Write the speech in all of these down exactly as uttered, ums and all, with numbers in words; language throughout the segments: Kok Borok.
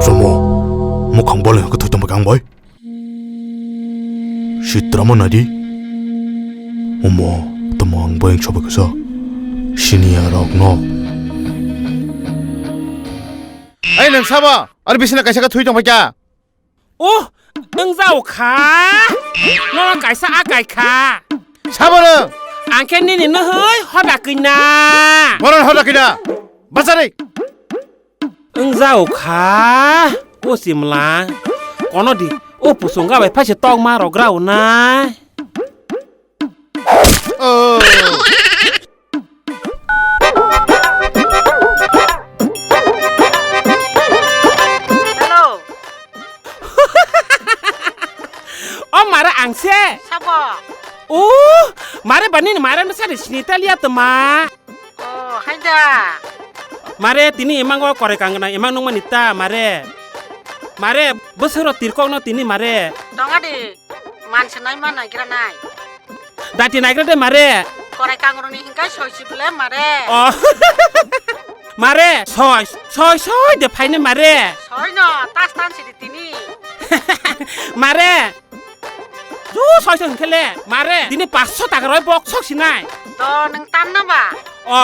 Chomo, mukhang boleng khe thoi tongba kang bai. Sitramo nadi. Omo, tamo ang boyang soba kasa. Sini ya rok no. Ai nang sabo, ar bisina kaisa ka thui tong bai kya? Oh, nang jao kha. No kaisa a kai kha. Sabo nang. Ang khe nini no hoi hoda kina. Boron hoda kina. Basari. Wng jao kha, o simla. Kono di, o pusungga bai phaise tokma rok rao nai. Oh. Hello. O mare ang se. Sabo? Uh, mare bani ni mare no sari sini talia toma. Oh, hai da. Mare tini emang o korai kang gwnang emang nung mani ta mare. Mare bwswk rok tirkok no tini mare. Tonga di, mansa nai ma naigra nai. Dati naigra de mare. Korai kang rok ni hingkai soi si bole mare. Oh. Mare, soi, soi, soi de phaine mare. Soi no, tas tan si di tini. Mare. Ju soi soi hwnkhe le, mare. Tini paanch sho taka roi bok sok sinai. To nwng tan na ba? O,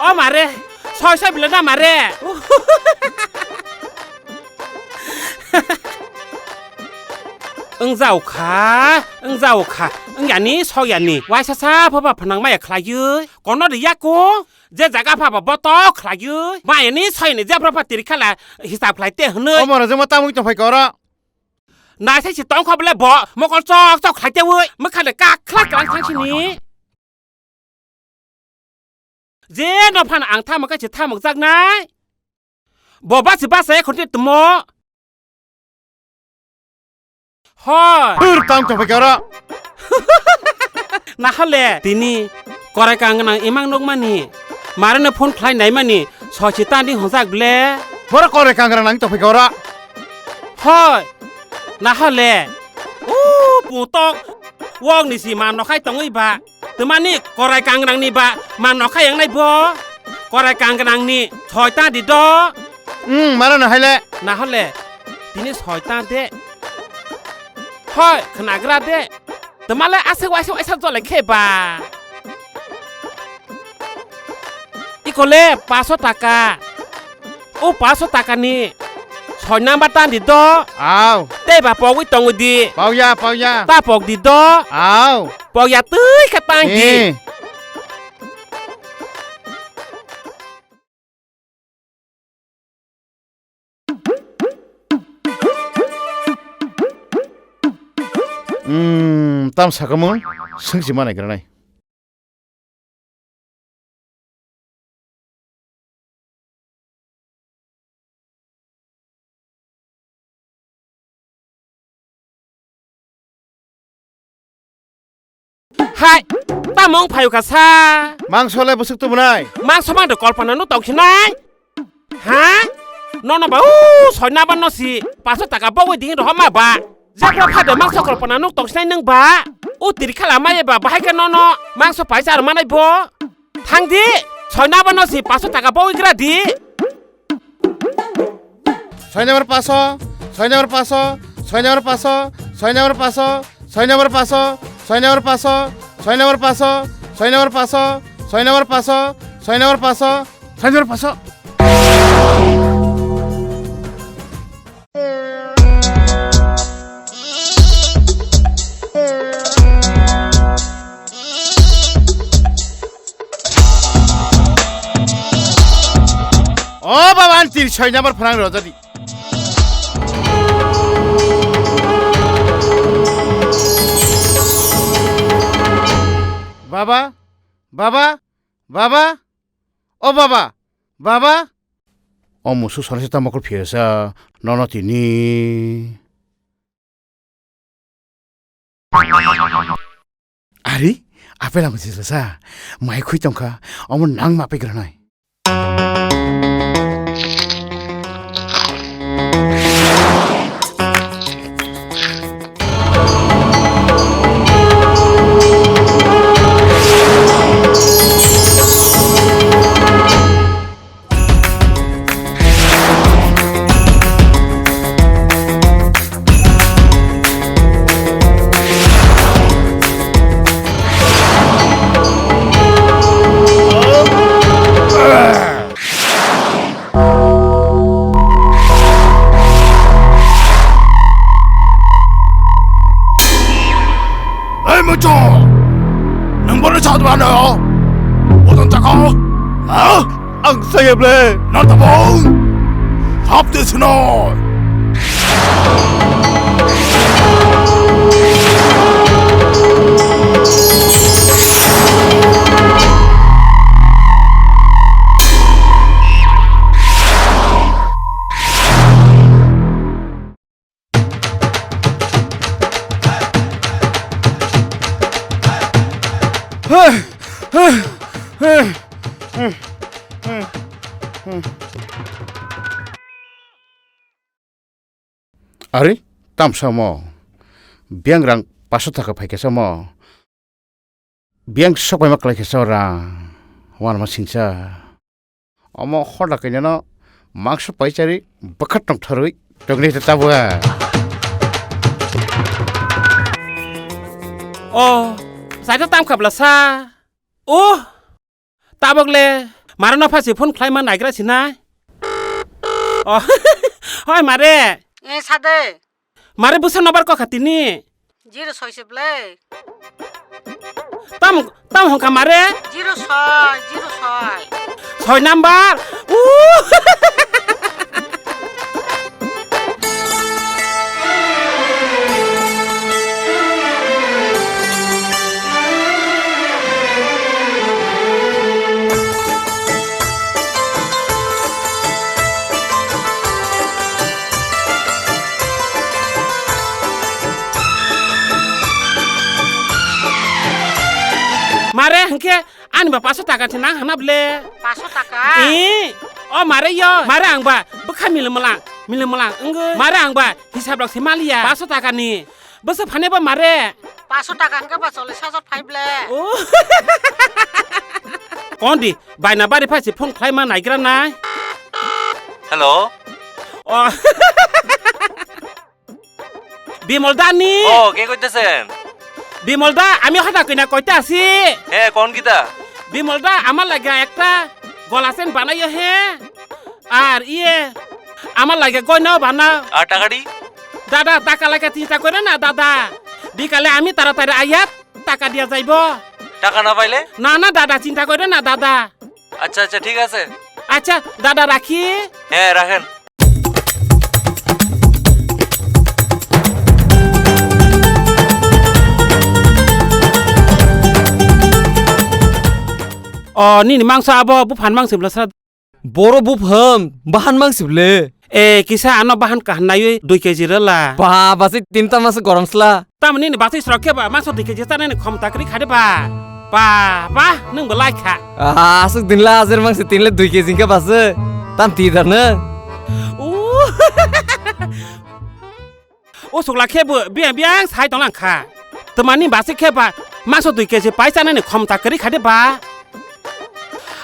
o mare. Soi soi bile na mare. Wng jao kha, wng jao kha. Wng yani, sok yani. Waisa sa pha pha phnang maya khlaiwi. Kono ri yako. Je jaga pha ba boto khlaiwi. Mayani soini je pha pha tiri khala hisab khlai te hwnwi. O mora jema tamung tong phai koro. Naisai se tongkha bole bo mokol chok chok khlai tewi, mwkhang de kakhlak klang thang sini. Je no phan ang thamok khe se thamok jaknai. Bo basi basa ekhonte tmo. Hoi. Pur tang tong phai kara. Nahale tini korai kang nang imang nukmani. Marano phone khlai naimani. Sochi tandi honjak ble. Boro korai kang nang tong phai kara. Hoi. Nahale. U putok. Wok ni si ma nokhai tongwi ba. Twmani korai kangrangni ba ma nokha yangnai bo? Korai kangrangni soi ta di do. Hmm, mara no haile. Na hole. Tini soi ta de. Hoi, khnagra de. Twmale aswk waisa waisa jole khe ba. Ikole paso taka. O paso taka ni soi number ta di do. Au. Tei ba pogwi tongwi di. Pau ya, pau ya. Ta pok di do. Au. Pok ya twi khe tang di. Eh. Hmm, tam sakamo sengsi manai granai. Hai, tamo wng phaio kha sa? Mangso le bwswk tubunai? Mangso mangde kolpana no tongsinai? Ha? Nono ba u soi number no si paso taka bogwi ding rohor ma ba. Jakra phade mangso kolpana nuk tongsinai nwng ba. U tirikhala maya ba bahai khe nono mangso paisa ar manai bo. Thang di, soi number no si paso taka bogwi gra di. Soi number paso, soi number paso, soi number paso, soi number paso, soi number paso, soi number paso, soi number paso, soi number paso, soi number paso, soi number paso, soi number paso. O baba, ang tiri soi number phrang rojadi. Baba, baba, baba, o baba, baba. O musu sori se tamo kol phiyasa, nono tini. Ari, apel ang sisa sa, mai khui tongkha, omo nang ma pegranai. Eble, not the bone. Hap de sino. Ari, tamsa mo. Biang rang paso taka phaikhe samo. Biang sok paima kwlai khe chora, wanama singcha. Omo hoda kainyano mangso paicharwi bwkha tongtharwi tongni ta tabua. O, saita tam khabla sa. O, tabok le marano phasi phone khlaima naigra sinai. O, hoi mare. E sade. Mare bwsa nobar kokha tini. Zero soi se ble. Tam, tam hongkha mare? Zero soi, zero soi. Soi number. Uh! Mare hwnkhe ani ba paso taka se nang hana ble. Paso taka? Ee, o mare yo, mare ang ba bwkha mile mwlang, mile mwlang wngwi. Mare ang ba hisab rok se maliya paso taka ni. Bwsa phane ba mare? Paso taka hwnkhe ba chollish hajar phai ble. Oh. Kondi, baina bari phai se phone khlai ma naigra nai. Hello. Oh. Bimol da ni? Oh, ke koitesen? Bimol da, ami hota kina koita asi. He, kon kita? Bimol da, amar lage ekta gola sen banayo he. Ar iye, amar lage goina bana. Ar taka di? Dada, taka lage chinta kore na, dada. Bikale ami taratari ayat, taka dia jaibo. Taka na paile? Na, na, dada, chinta kore na, dada. Accha, accha, thik ase. Accha, dada, rakhi. He, rakhen. O, nini mangsa abo, buphan mangsa bwla sa. Boro bupham, bahan mangsi ble. E, kisa ano bahan kahan naiwi dui keji rwla. Ba, basi tinta masa gorom sla. Tamoni ni basi srok khe ba, mangso dui keji chanani khomta kwrwi khade ba. Ba, ba, nwng bo lai kha. Ah, aswk din la ajer mangsi tinle dui keji khe basi. Tam ti dar na. U. O chwla khe bo biyang biyang sai tong lang kha. Twmani basi khe ba mangso dui keji pai chanani khomta kwrwi kha de ba.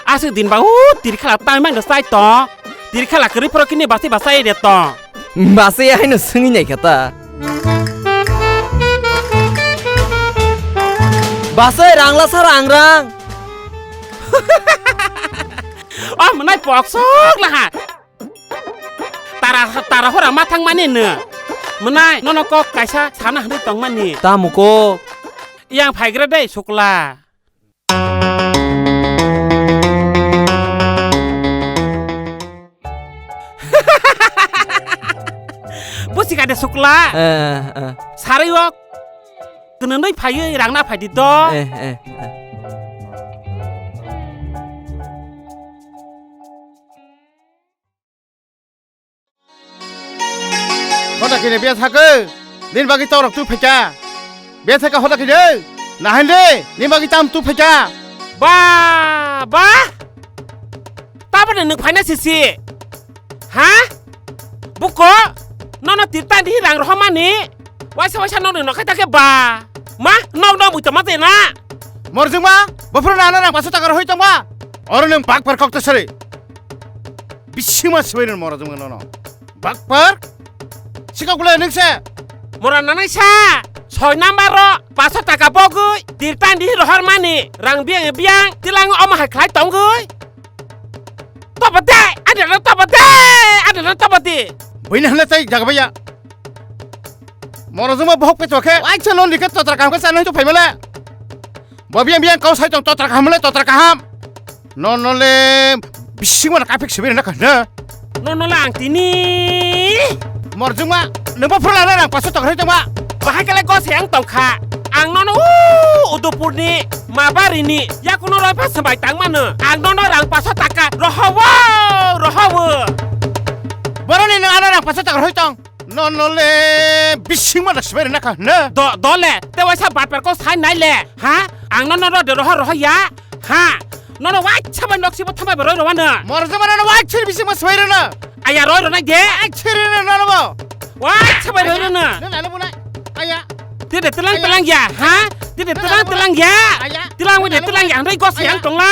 Aswk din ba o tirkhala tai mang sai tong. Tirkhala kwrwi phoro kini basi ba sai de tong. Basi haino swngwi nai kha ta. Basi rangla sa rang rang. O mwnai pok sok la ha. Tara, tara hora ma thangmani no. Mwnai, nono kok kaisa sana hwnwi tongmani. Tamo kok? Yang phaigra dei, Sukla. Busi ka de, Sukla? Eh, eh. Sarai o. Kwnwi phaiwi rang na phai di do. Eh, eh, eh. Hoda kini biya thakhe, nini bagwi torok tu phaikha. Biya thakhe hoda kini, nahan de, nini bagwi tam tu phaikha. Ba, ba. Tabani nwng phaina sisi. Ha? Buko, nono tirta di rang rohomani. Waisa waisa nokni nokhai ta khe ba. Ma, nok nok bui tongma tei na. Morjwngma, bophuru nana rang paso taka rohoi tongma. Oro nwng bak par kok ta sari. Bisingma sibai rwno mora jongma nono. Bakpar? Sikok bwlai nwng se? Mora nanai sa. Soi number ro paso taka bogwi tirtan di rohor mani. Rang biang biang tilang omo hai khlai tongwi. Topa de, adana topa de, adana topa de. Buini hwnle tai jaga baya. Moro juma bohok pecho khe, waisa non dikhe totra kaham khe chanai to phaimale. Bo biyang biyang kau sai tong totra kaham le totra kaham. Non non le Bisingma na kaphik sibiri na khana. Nono le ang tini. Morjongma, nungbo phurla na rang paso tokra hoi tongma. Bahai kale gose ang tongkha. Ang nono u Udupurni, Mabarini, yakuno roi pa sambai tangmano. Ang nono rang paso taka rohowo, rohowo. Boroni no ano rang paso tokra hoi tong. Nono le bisingma na sibiri na khana. Do, dole, te waisa batpar ko sai nai le. Ha? Ang nono rode roho roho ya. Ha? Nono waisa bai nok sibo thambai boroi rowa na. Morjongma nono waisa bisingma sibiri na. Aya roi ronai de. Waisa roi na nono bo. Waisa bai roi rona. Nang nai bo nai. Aya. Tide telang telang ya, ha? Tide telang telang ya. Telang wede telang ya, hwnwi gos yang tongla.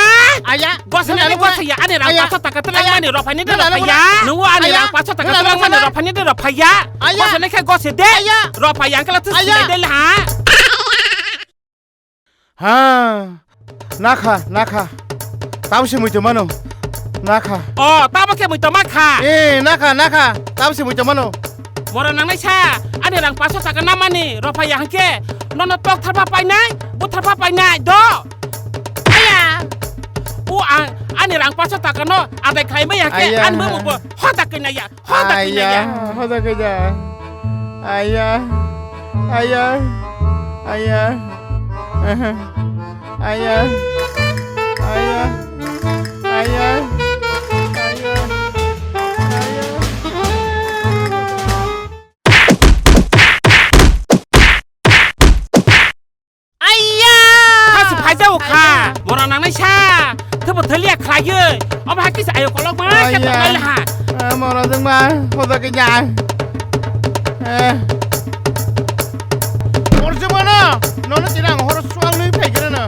Gos yang gos ya, ani rang paso taka telang mani rok phaini de rok phaiya. Nungo ani rang paso taka telang mani rok phaini de rok phaiya. Gos lekha gos de. Rok phaiya, angkala tu sini de ha. Ha, nakha, nakha. Tamo se muitu mano. Nakha. O, tamo khe muitu makha. Eh, nakha, nakha. Tamo se muitu mano. Mora nangnai sa, ani rang paso taka namani, rok phaiya hangke. Nono tok tharpa painai, bu tharpa painai, do. Aya. U ang, ani rang paso taka no, adai khlai mai hangke, ani mamu bo, hoda kena ya. Hoda kena ya. Hoda kena. Aya. Aya. Aya. Aya. Aya. Aya. Aya. Aiya! Khasi phaijao kha. Mora nangnai sa. Thebo thaliya khlaiyo. Omo hakhe sa ayo kolok ma khe tongnai ha. Mora jeng ma hoda khe ja. Morjemana nono tini ang horo sual nui phai khe na.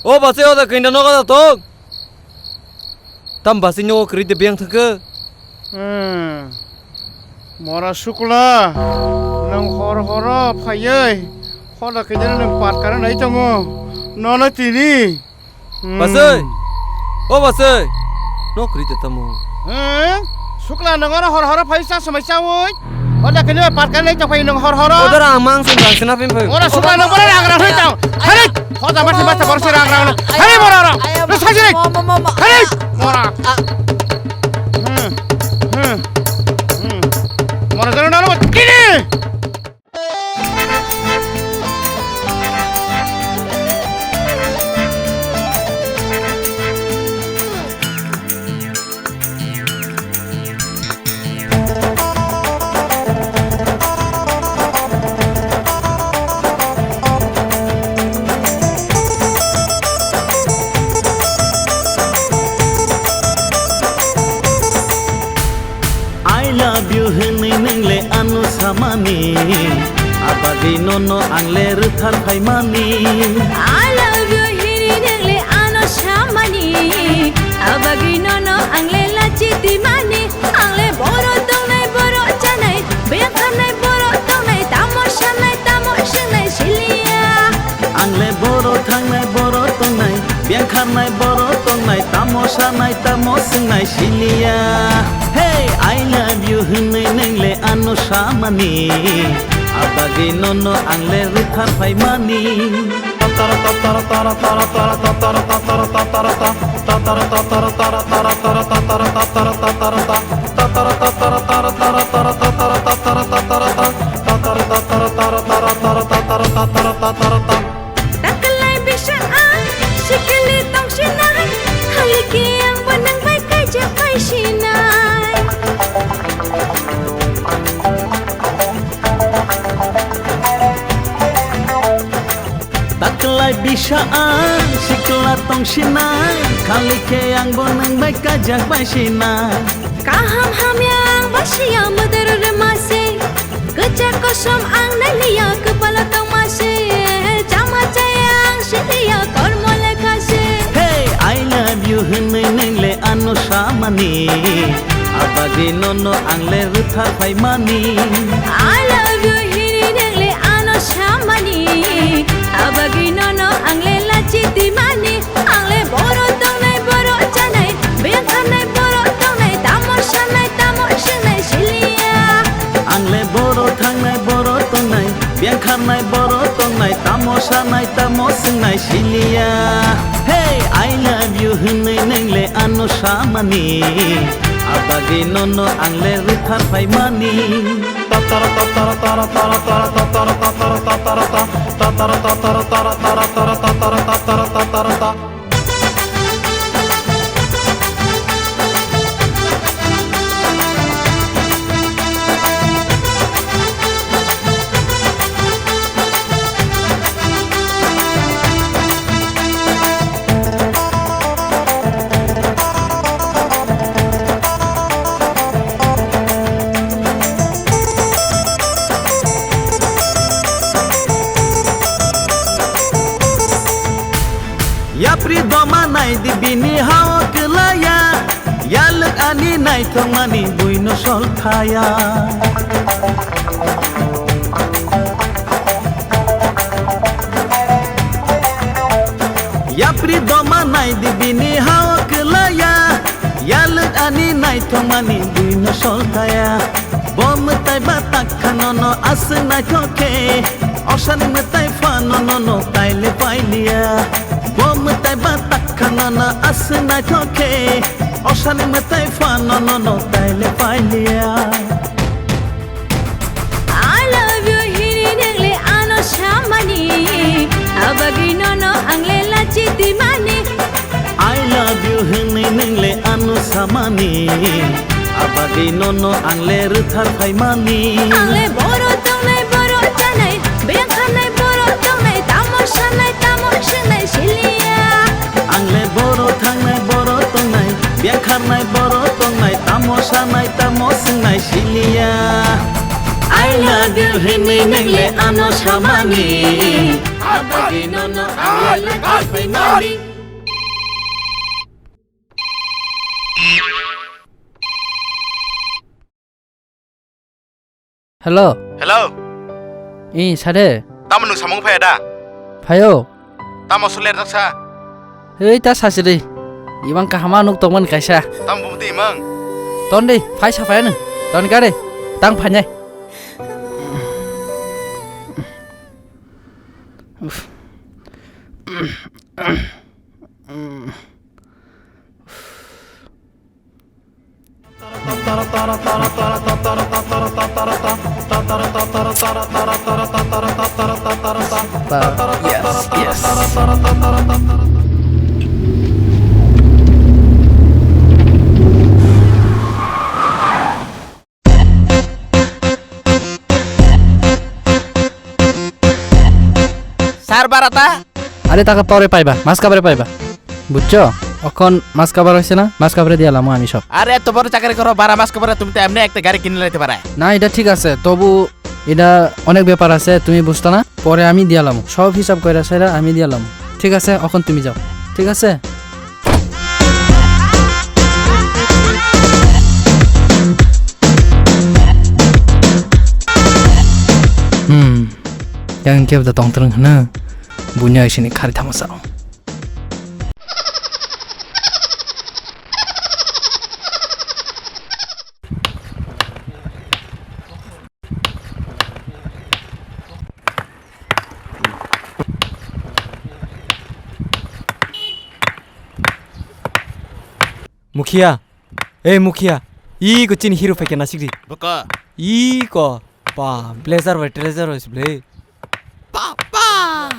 O bachai hoda khe nogo da tong. Tam bachai nogo kwrwi de beng thangkhe. Hmm. Mora sukla, nwng hor horo phaiwi, hoda khe nwng pat kana nai tongo. Nono tini. Hmm. Bachai. O bachai. No kwrwi de tamo. Hmm. Sukla nwng oro hor horo phai sa samai chawi. Hoda khe nini pat kana nai tongphai nwng hor horo. Odora ang mang sung bang sina pin phai. Ora sukla nwng bora rang rang hoi tong. Hari. Hoda mati mati borsi rang rang. Hari bora rang. Lo sajri. Hari. Bora. Hmm. Hmm. Hmm. Mora jana nalo kini. I love you hwnwi nwng le ano samani, abagwi nono ang le rwthar phaimani. I love you hwnwi nwng le ano samani, abagwi nono ang le lachi dimani. Ang le boro tongnai, boro chanai, biyang kharnai, boro tongnai, tamo sanai, tamo swngnai siliya. Ang le boro thangnai, boro tongnai, biyang kharnai, boro tongnai, tamo sanai, tamo swngnai siliya. Hey, I love you hwnwi nwng le ano samani, abagwi nono ang le rwthar phaimani. Takalai bisa ang sikili tong sinai, khali ki ang bonang bai kaijak bai sinai. Taklai bisa ang sikla tong sina, khali khe ang bo nwng bai kajak bai sina. Kaham hamya ang basiya mudar rema se, kwchak kosom ang naliya kwpalo tongma se, chama chaya ang siliya kormo lekha se. Hey, I love you hwnwi nwng le ano samani, abagwi nono ang le rwthar phaimani. I love you hwnwi nwng le ano samani, abagwi nono ang le lachi dimani. Ang le boro tongnai, boro chanai, biyang kharnai, boro tongnai, tamo sanai, tamo swngnai siliya. Ang le boro thang Biyang kharnai borok tongnai, tamo sanai, tamo swngnai siliya. Hey, I love you hwnwi nwng le ano samani. Abagwi nono ang le rwthar phaimani. Yapri doma naidi bini hao kwlaya, yalwk ani naithokmani buino sol thaya. Yapri doma naidi bini hao kwlaya, yalwk ani naithokmani buino sol thaya. Bo mwtai ba tak khano no aswk naithok khe, osani mwtai phano nono taile pailiya. Bo mwtai ba tak khano no aswk naithok khe, osani mwtai phano nono taile pailiya. I love you hini nang le ano samani, abagwi nono ang le lachi dimani. I love you hwnwi nwng le ano samani, abagwi nono ang le rwthar phaimani. Ang le boro tongnai, boro chanai, biyang kharnai, boro tongnai, tamo sanai, tamo swngnai siliya. Ang le boro thangnai, boro tongnai, biyang kharnai, boro tongnai, tamo sanai, tamo swngnai siliya. I love you hwnwi nwng le ano samani, abagwi nono ang le lachi dimani. Hello. Hello. I, sade. Tamo nwng samung phaya da? Phaio. Tamo suler jaksa? Hei, ta sachiri. Imang kahama nuk tongman kaisa. Tamo bumti imang? Ton di, phai sa phaya nwng. Ton gare. Tang phanya. Yes, yes. Sir, bara ta? Are taka tore paiba, mas kabare paiba. Bujcho? Okhon mas kabar hoise na? Mas kabare diya lamu ami sob. Are eto boro chakri koro, bara mas kabare tumi to emni ekta gari kini laite parai. Na, eta thik ase, tobu eta onek bepar ase, tumi bujta na? Pore ami diya lamu. Sob hisab koira saira ami diya lamu. Thik ase, okhon tumi jao. Thik ase? Hmm. Yang kebo da tongtreng hwno. Bunya isini khari thamasa. Mukhiya, ei Mukhiya, iko chini hero phaikha nasikdi. Bwkha. Iko, pa, blazer bai, trouser bai se ble. Papa!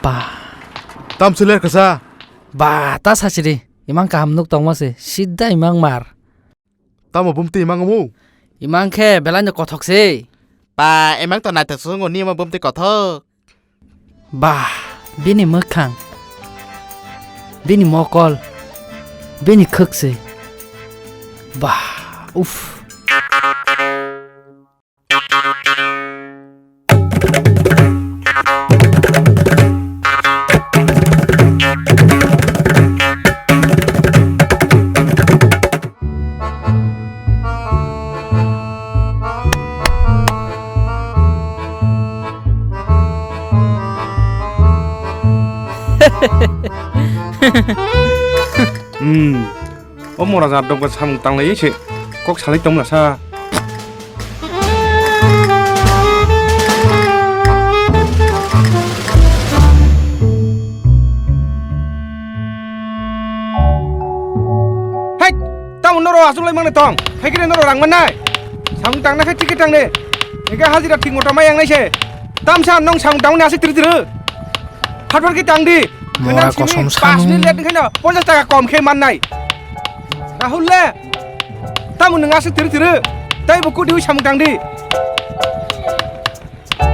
Ba. Tam suler kasa. Ba, ta sachiri. Imang kaham nuk tongma se. Sida imang mar. Tamo bumti imang omo? Imang khe belai no kothok se. Ba, imang to naithok sungo ni omo bumti kothok. Ba, bini mwkhang. Bini mokol. Bini khwk se. Ba, uff. Hmm. O mora jat dok ba samung tanglai se kok salai tong masa. Hai, tamo noro asuk lai mangnai tong. Hai kire noro rang mannai. Samung tangna khe ticket tangne. Ega hajira thik mota mai yang nai se. Tamsa nong samung tangmani asik tiri tiri. Phat phat khe tang di. Mora kosom sanung. Pas minute late khaino ponchash taka kom khe mannai. Rahul le. Tamo nwng aswk tiri tiri. Tei bo kudi wi samung tang di.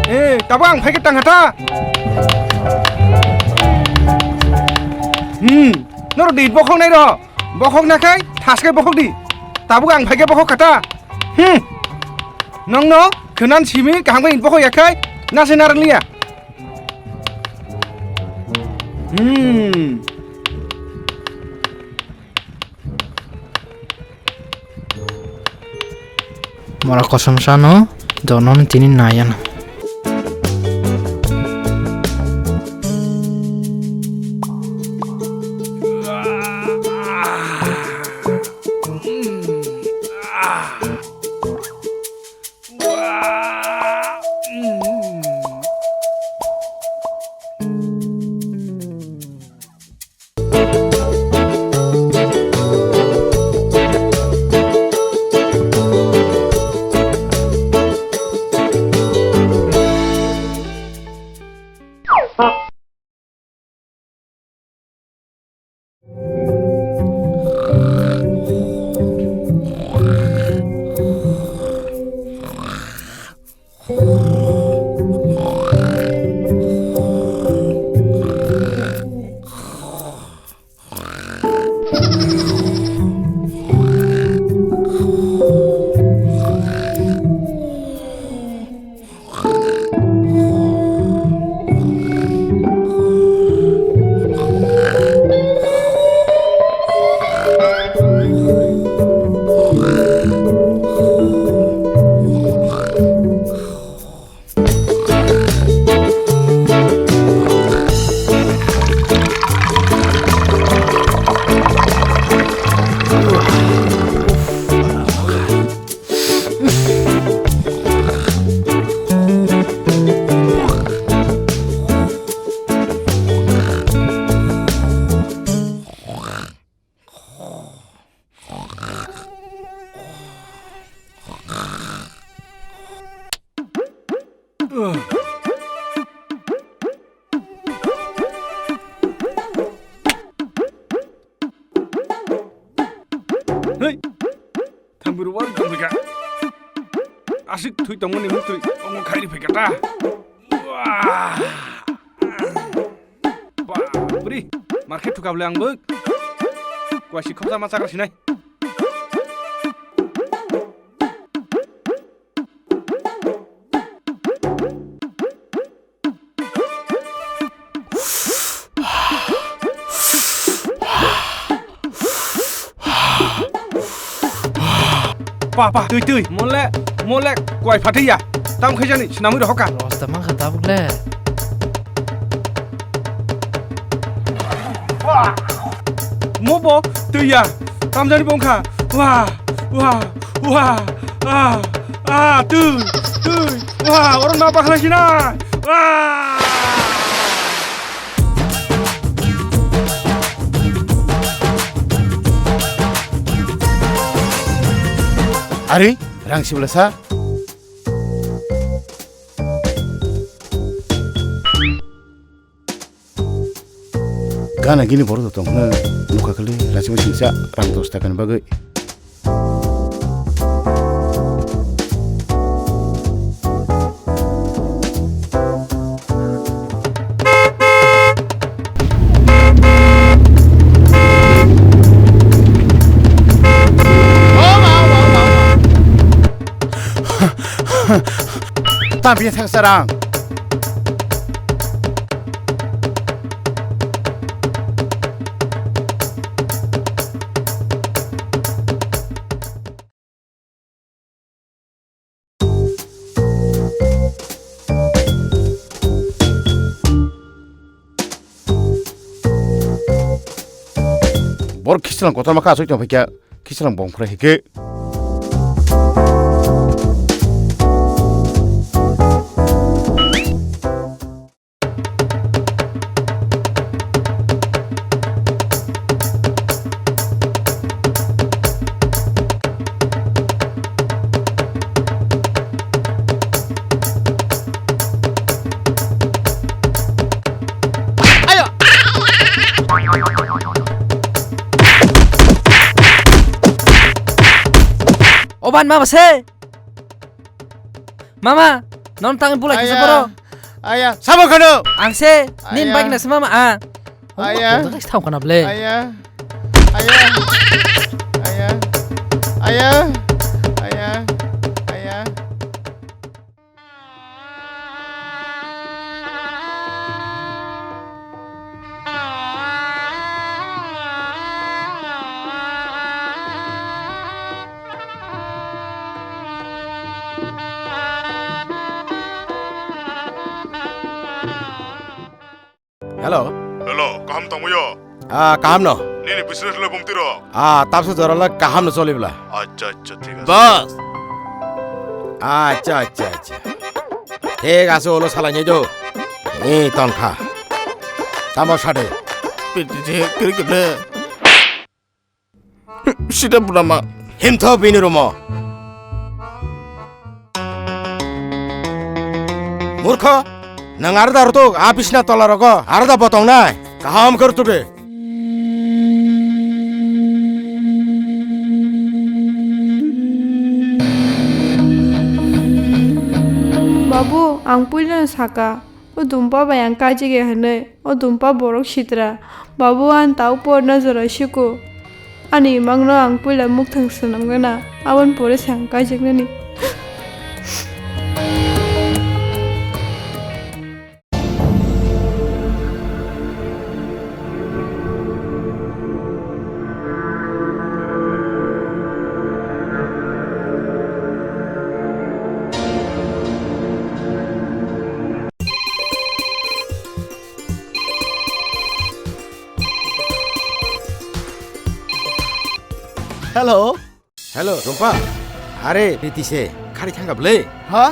Eh, tabuk ang phaikhe tang kha ta. Hmm, noro di bokhok nai ro. Bokhok na khai thas khai bokhok di. Tabuk ang phaikhe bokhok kha ta. Hmm. Nongno khwnan simi kaham khe bokhok ya khai nase narang liya. Hmm. Mora kosom sano jono tini nayana. Hei! Thangwi rw wari tongwi kha. Aswk thwi tongmani muktrwi omo khairi phai kha ta. Wah! Bapri! Mar khe thukha bwle ang bwk. Kwasi khoksa ma chakra sinai. Pa, pa, twi, twi. Mole, mole, kwai phatwi ya. Tam khaijani, swnamwi rohor ka. Rosta mankha tabuk le. Mo bo twi ya. Tamjani bo wngkha. Wa, wa, wa. Ah, ah, twi, twi. Wa, oro na bakhlai sina. Wa! Ari, rang sibla sa. Gana gini borok tong hwnwi nukha khali lachima singcha rang dos taka ni bagwi. Tam biya thang sarang. Borok khichlang kotorma kha aswk tong phaikha, khichlang bongphrai hai khe. Ayo! Oban mama se. Mama, non tang bulai kisa Aya. Boro. Aya, sabo khano. Ang se, nin Aya. Bagina se mama, ah. Aya. Tong tong tong kana ble. Aya. Aya. Aya. Aya. Aya. Aya. Hello. Hello, kaham tongmuyo? Ah, kaham no. Nini business le bumti ro? Ah, tabsa jora le kaham no choli bla. Acha, acha, thik ase. Boss. Acha, acha, acha. Thik ase, ulo salai nai do. Ni ton kha. Tamo sade. Piti je kiri kiri. Sida burama. Himtho bini rumo. Murkho, nang arda rutuk, a bisna tola rogo, arda botong nai. Kaham khe rutuk de. Babu, ang puila saka. O dumpa bai ang kajigya hinwi, o dumpa borok sitra. Babu, ang tau porna jora siko. Ani imangno ang puila mukthang swnamgana, aboni pore se ang kajiknani. Hello. Hello, Rompa. Are, Priti se khari thanga bwle? Ha?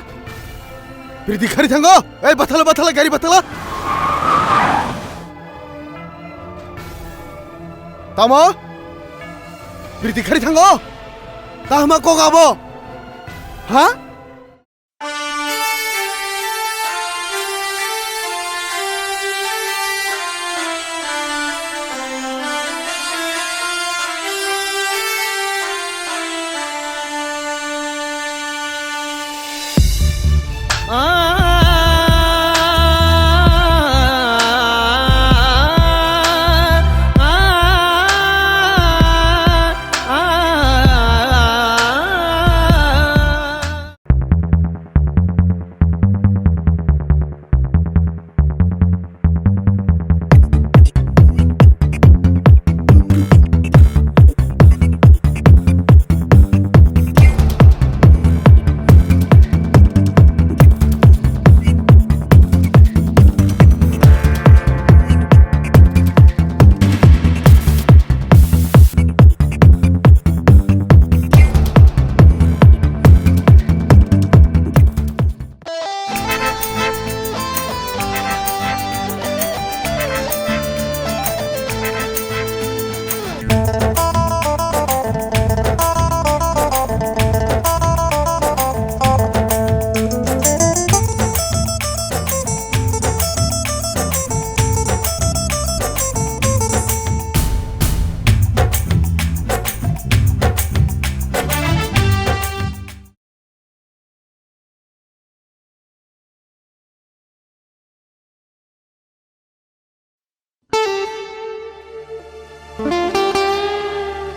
Priti khari thango? Ei, bathala, bathala, gari bathala. Tamo? Priti khari thango? Tahma kok abo? Ha?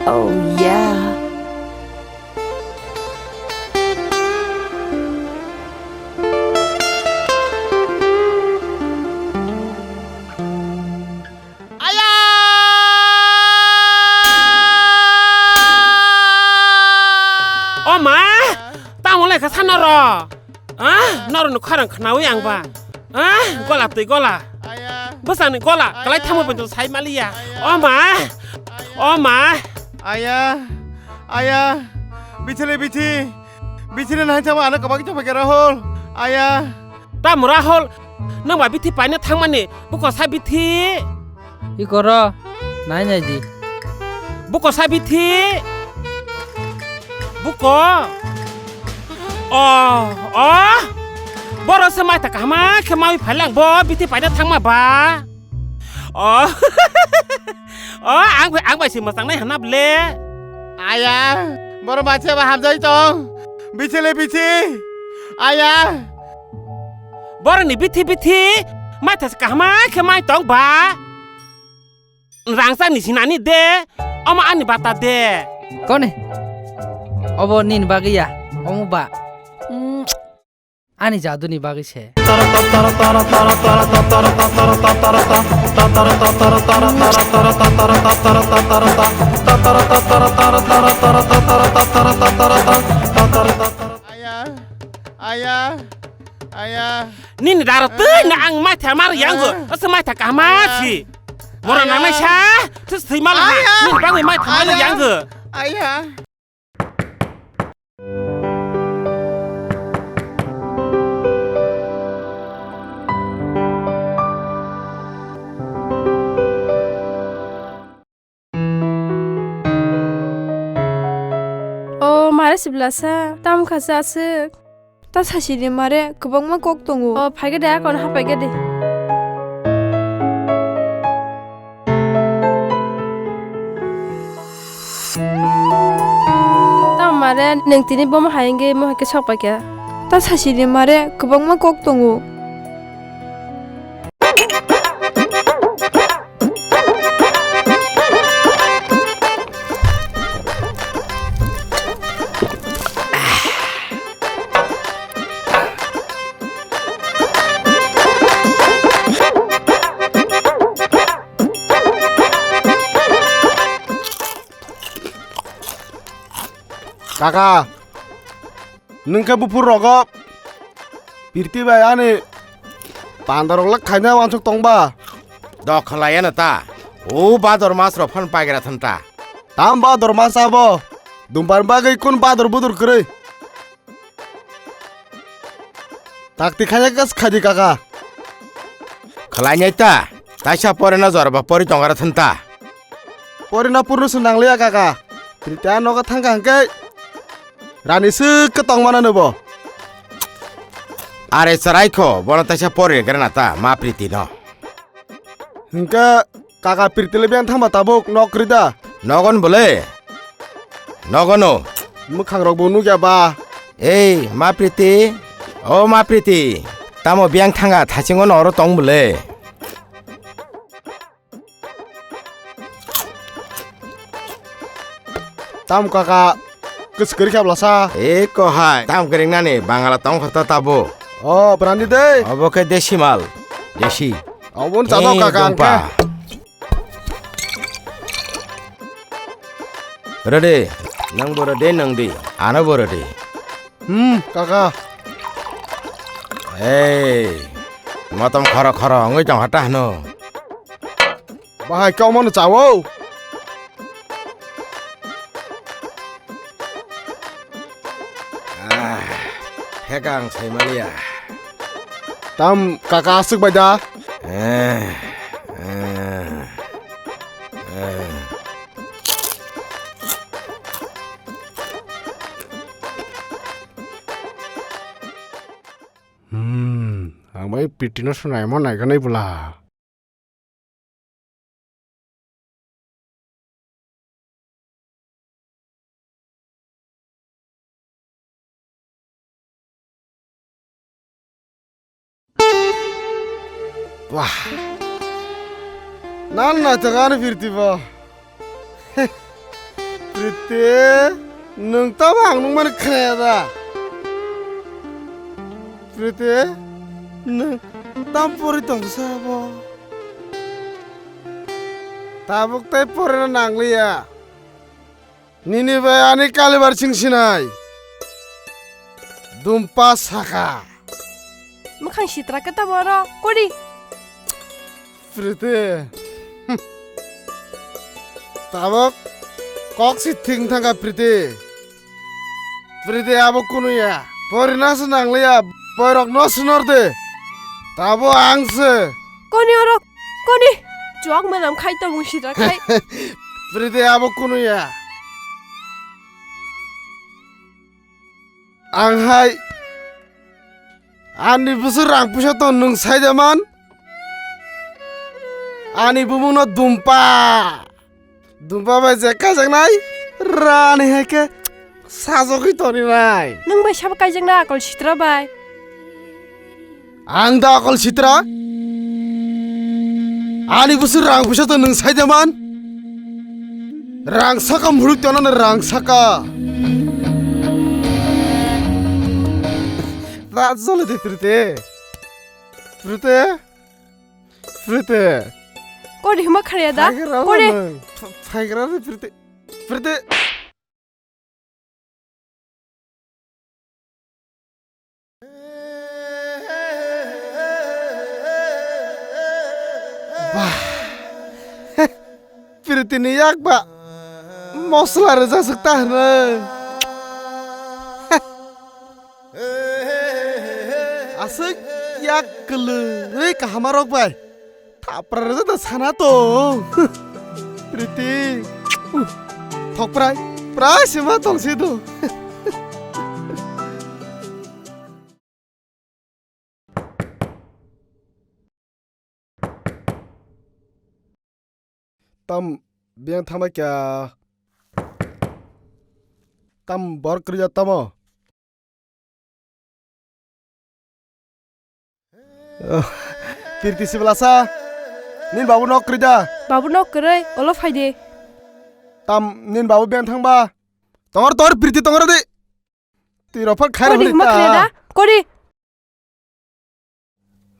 Oh yeah. Aya! O ma! Tamo lekha sa noro? Ah, noro no kharang khnawi ang ba. Ah, gola twi gola. Bwsani gola, kalai thamo bento sai maliya. O ma! O ma. Aya, aya, bithi le bithi. Bithi le nai thama ano kabak thama ke Rahul. Aya. Tamo Rahul, nang ba bithi paina thangmani, buko sa bithi. Iko ro, nai nai di. Buko sa bithi. Buko. O, o. Boro se mai ta kahama khe mai phailang bo bithi paina thangma ba. O. O, ang bai, ang bai si mwchang nai hana ble. Aya, boro bacha ba hamjai tong. Bithi le bithi. Aya. Boroni bithi bithi. Mai thas kahama khe mai tong ba. Rangsa ni sinani de. Omo ani bata de. Kone? Obo nini bagwi ya. Omo ba. Mm. Ani jaduni bagwi se. Aya, aya, aya. Nini daro twi na ang mai tha mar yang go. Asa mai tha kahma si. Mora nang nai sa. Thus thwi mal ha. Nini bangwi mai tha mar yang go. Aya. O mare siblasa, tam kha sa aswk. Ta sasi di mare, kwbangma kok tongo. O, phaikhe de, akon hapaikhe de. Tamo mare, nwng tini bomo hai wngwi mo hai khe sok paikha. Ta sasi di mare, kwbangma kok tongo. Kaka, nwng khe buphur rogo pirti bai ani pandarok le khaina wansuk tong ba? Dok khlai ano ta. O bador mas rok phan pagira than ta. Tam bador mas abo? Dumbar bagwi kun bador budur kwrwi? Takti khaya kas khadi kaka. Khlai nai ta. Taisa pore no jor ba pori tongara than ta. Pori no purno se nangliya kaka. Pirti a nogo thangkha hwnkhe rani swk khe tongmano no bo. Are chwrai kho, bono taisa pori gra na ta, ma Priti no. Hwnkhe kaka Priti le biyang thangma tabuk nok kwrwi da? Nogon bole? Nogono. Mwkhang rok bo nukya ba? Ei, ma Priti. O ma Priti. Tamo biyang thanga thasingo no oro tong bole? Tam kaka, kwswk kwrwi kha bwlasa? E kohai, tam kwrwng nani, Bangala tong kha ta tabuk. O, brandi de. Obo khe desi mal, desi. Obo no chajak kaka ang khe. Rede, nang bo rede, nang di, ano bo rede. Hmm, kaka. Ei, motom khoro khoro wngwi tong kha ta hwno. Bahai khe omono chawo. Ah, phekang saimaliya. Tam kaka aswk bai da? Eh, eh, eh. Hmm, ang bai Priti no swnai mo naiganai bwla. Wah. Nan naithok ani Priti bo. Priti, nwng tamo ang nukmani khnaya da? Priti, nwng tam pori tongsa bo? Tabuk tai porina nangliya. Nini bai ani kalibar sing sinai. Dumpa saka. Mwkhang sitra khe tamo oro kori. Priti. Tabok kok si thing thangkha Priti. Priti abo kunu ya. Porina se nangliya. Boirok no sinor de. Tabo ang se. Koni orok? Koni? Chuak manam khai tongmung sitra khai. Priti abo kunu ya. Ang hai ani busu rang puisa tong nung sai de man. Ani bumung no dumpa. Dumpa bai je kaijaknai rani hai khe sajagwi toni nai. Nung bai sabo kaijakna akol sitra bai. Ang da akol sitra? Ani busu rang puisa to nung sai de man? Rang saka muruk to nang rang saka. Da jole de Priti. Priti. Priti. Kori hima khariya da? Kori. Phaigra de Priti. Priti. Bah. Pritini yak ba mosla rwjak swk ta hwnwi. Aswk yak kwlwi kaham rok bai. Thapra rwjak da sana tong. Priti. Thok prai. Prai sima tong si do. Tam biyang thangma kya? Tam bor kriya tamo? Oh, Priti siblasa. Nin babu nok krida. Babu nok kroi, olo phaide. Tam nin babu biyang thangba. Tongor tongor Priti tongor di. Twi rok phar khair Kori hwnwi hima ta. Khne da? Kori.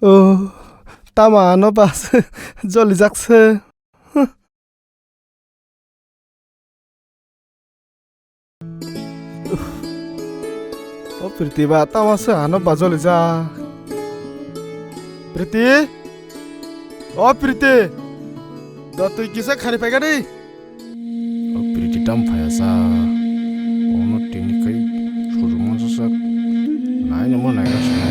Oh, tama ano bas joli jakse. O Priti ba, tama se ano ba joli jak. Priti? O Priti! Do twi kisa khari paikha di. O Priti tam phaya sa. Ono tini kai sujuma sasak. Nai no mo nai ga sa.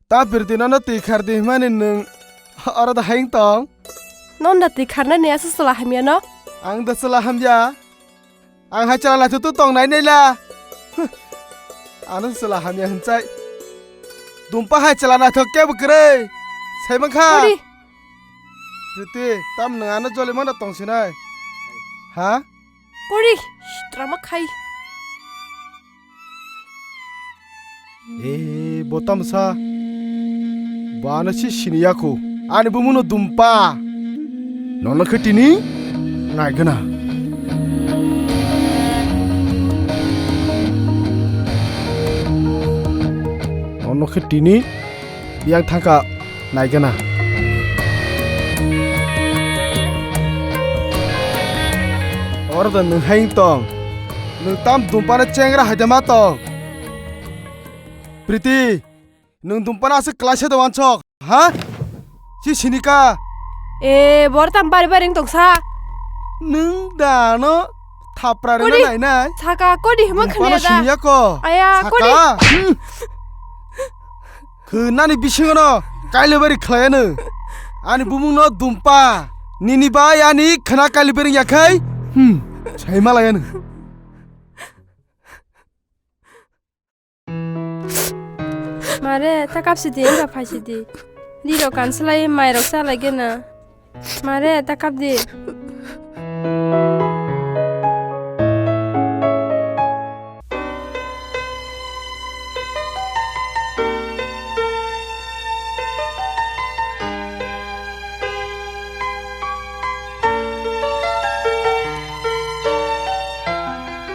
Ta Priti nono twi khar di hwnmani nwng oro da hayung tong? Nono da twi kharnani aswk chwla hamya no? Ang da chwla hamya. Ang hai chwla naithok tong nai nai la. Huh. Ano chwla hamya hwnchai. Dumpa hai chwla naithok kebo kwrwi. Sai mankha. Ori. Priti, tam nwng ano joli mano tong sinai. Ha? Kori, sitrama khai. E, bo tamsa. Bo ano si sini yaku. Ani bumung no Dumpa. Nono khe tini naigwna. Nono khe tini biyang thangkha naigwna. Oro da nwng hai tong. Nwng tam Dumpano chengra hai da ma tong. Priti, nwng Dumpano aswk klaisa da wansok, ha? Si sinika. E, bor tam bari bari wng tongsa. Nwng da no thapra rwna nainai. Saka kodi hima khwna da. Siniya ko. Aya, kodi. Hmm. Khwnani bisingo no kailebari khlaiyano. Ani bumung no Dumpa. Nini bai ani khwna kailebari yakhai. Hmm. Sai malayano. Mare, ta kapsi di, wngkha phaisi di. Rirok kanslai, mairok chalai gena. Mare, ta kap di.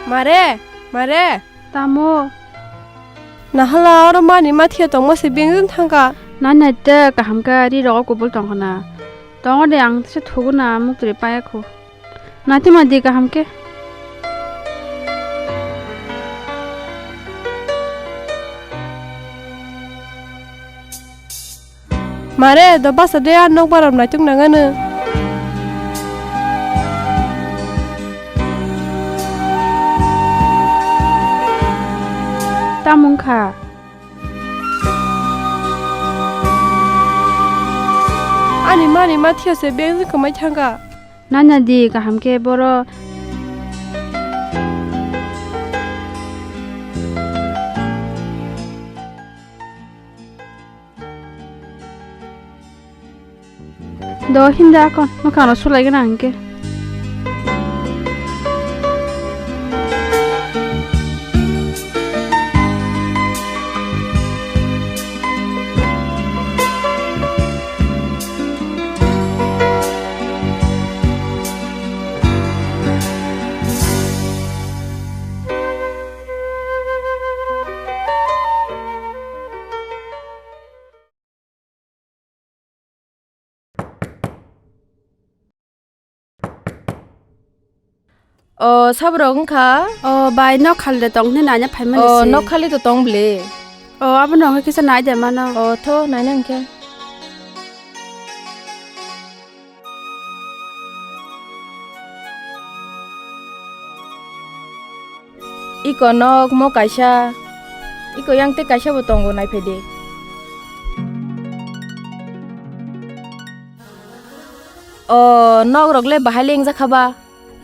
Mare, mare. Tamo? Nahala oro mani mathiya tongma se bengjon thangkha. Nai nai te kaham khe ri rogo kubul tongkhna. Tongo de, ang se thugo na, muktri paya khu. Naituma di kaham khe. Mare, do basa de, a nok barom naituk nangano. Tamung kha. Ani mani mathiyo se beng kwmai thangkha. Nana di kaham khe boro. Do hinda akon, mwkhang no sulai gana hingke. O, saborok wngkha? O, bai, nok khali de tong hwnwi naina phaimani se. O, nok khali to tong bwle. O, abono wngkha kisa nai de mano. O, tho, naina hwnkhe. Iko nok mo kaisa, iko yang tei kaisa bo tongo, naiphai di. O, nok rok le bahai le wngjakha ba?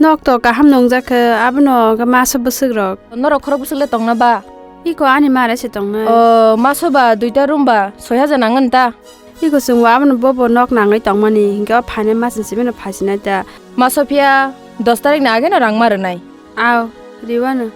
Nok to kaham nwngjak khe, abono hwnkhe masa bwswk rok. Norok khorok bwswk le tongna ba? Iko ani ma re se tongnai. O, maso ba duita room ba soi hajar nangan ta? Iko chwng bo abono bobo nok nangwi tongmani, hinkhe o phainai masing simi no phaisinai ta. Maso phiya dos tarik ni age no rang ma rwnai. Aw, riwano.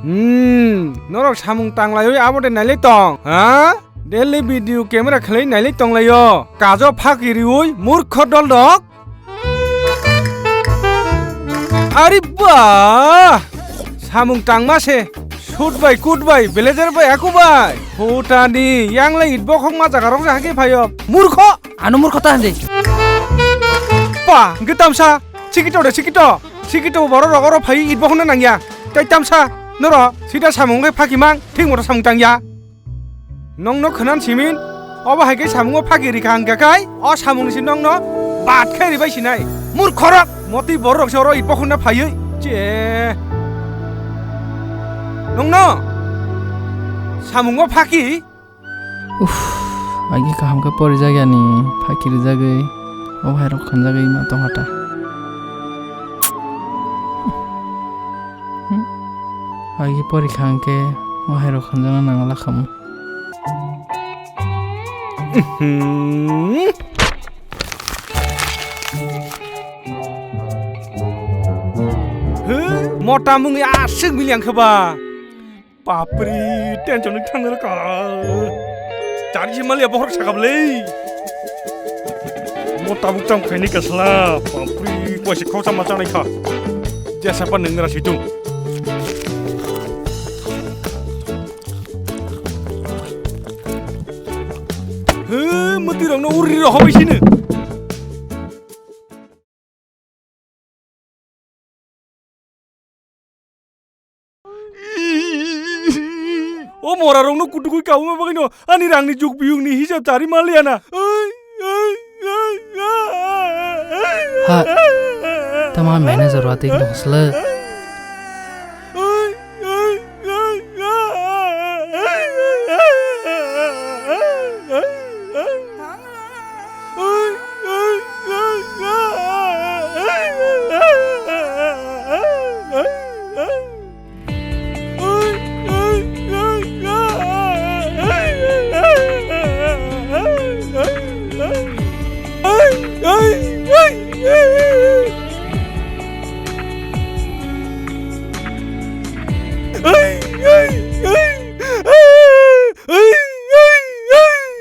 Hmm, norok samung tanglaiwi abo de nailai tong, ha? Daily video camera khlai nailai tonglaio. Kajo phaki riui murkho doldok. Ari ba! Samung tangma se. Suit bai, coat bai, blazer bai, aku bai. Hotani, yang lai it bokhok ma jaga rok jahagi phaio. Murkho! Ano murkho ta hindi. Pa, hwnkhe tamsa. Sikito de, sikito. Sikito borok rok oro phai it bokhokno nangya. Tai tamsa. Noro, sida samung khe phaki mang, thik moto samung tangya. Nongno khwnan simin, obo hai khe samungo phaki rikha hwnkha khai, o samungni se nongno bat khai ribai sinai. Murkhorok, motwi bororok se oro ipo khonna phaiwi. Che. Nongno samungo phaki. Uff, agi kaham khe porijagyani, phaki rijagwi, obo hai rok khanjagwi ma tongkha ta. Agi porikha hwnkhe, obo hai rok khanjakna nangla khamu. Mota mungwi aswk mili ang khe ba. Bapri, tension ni thang ka. Chari si mali abohor sakap le. Mota buk tam khaini kasla. Bapri, koisi khausa ma chanai kha. Jesa pa nung ra situng. He, muti rok no uri ro hobai sini. O O morarokno kutugwi kabuma bagwino ani rangni juk biyungni hisab chari manliya na. Ha, tamo manager watwi nungsle.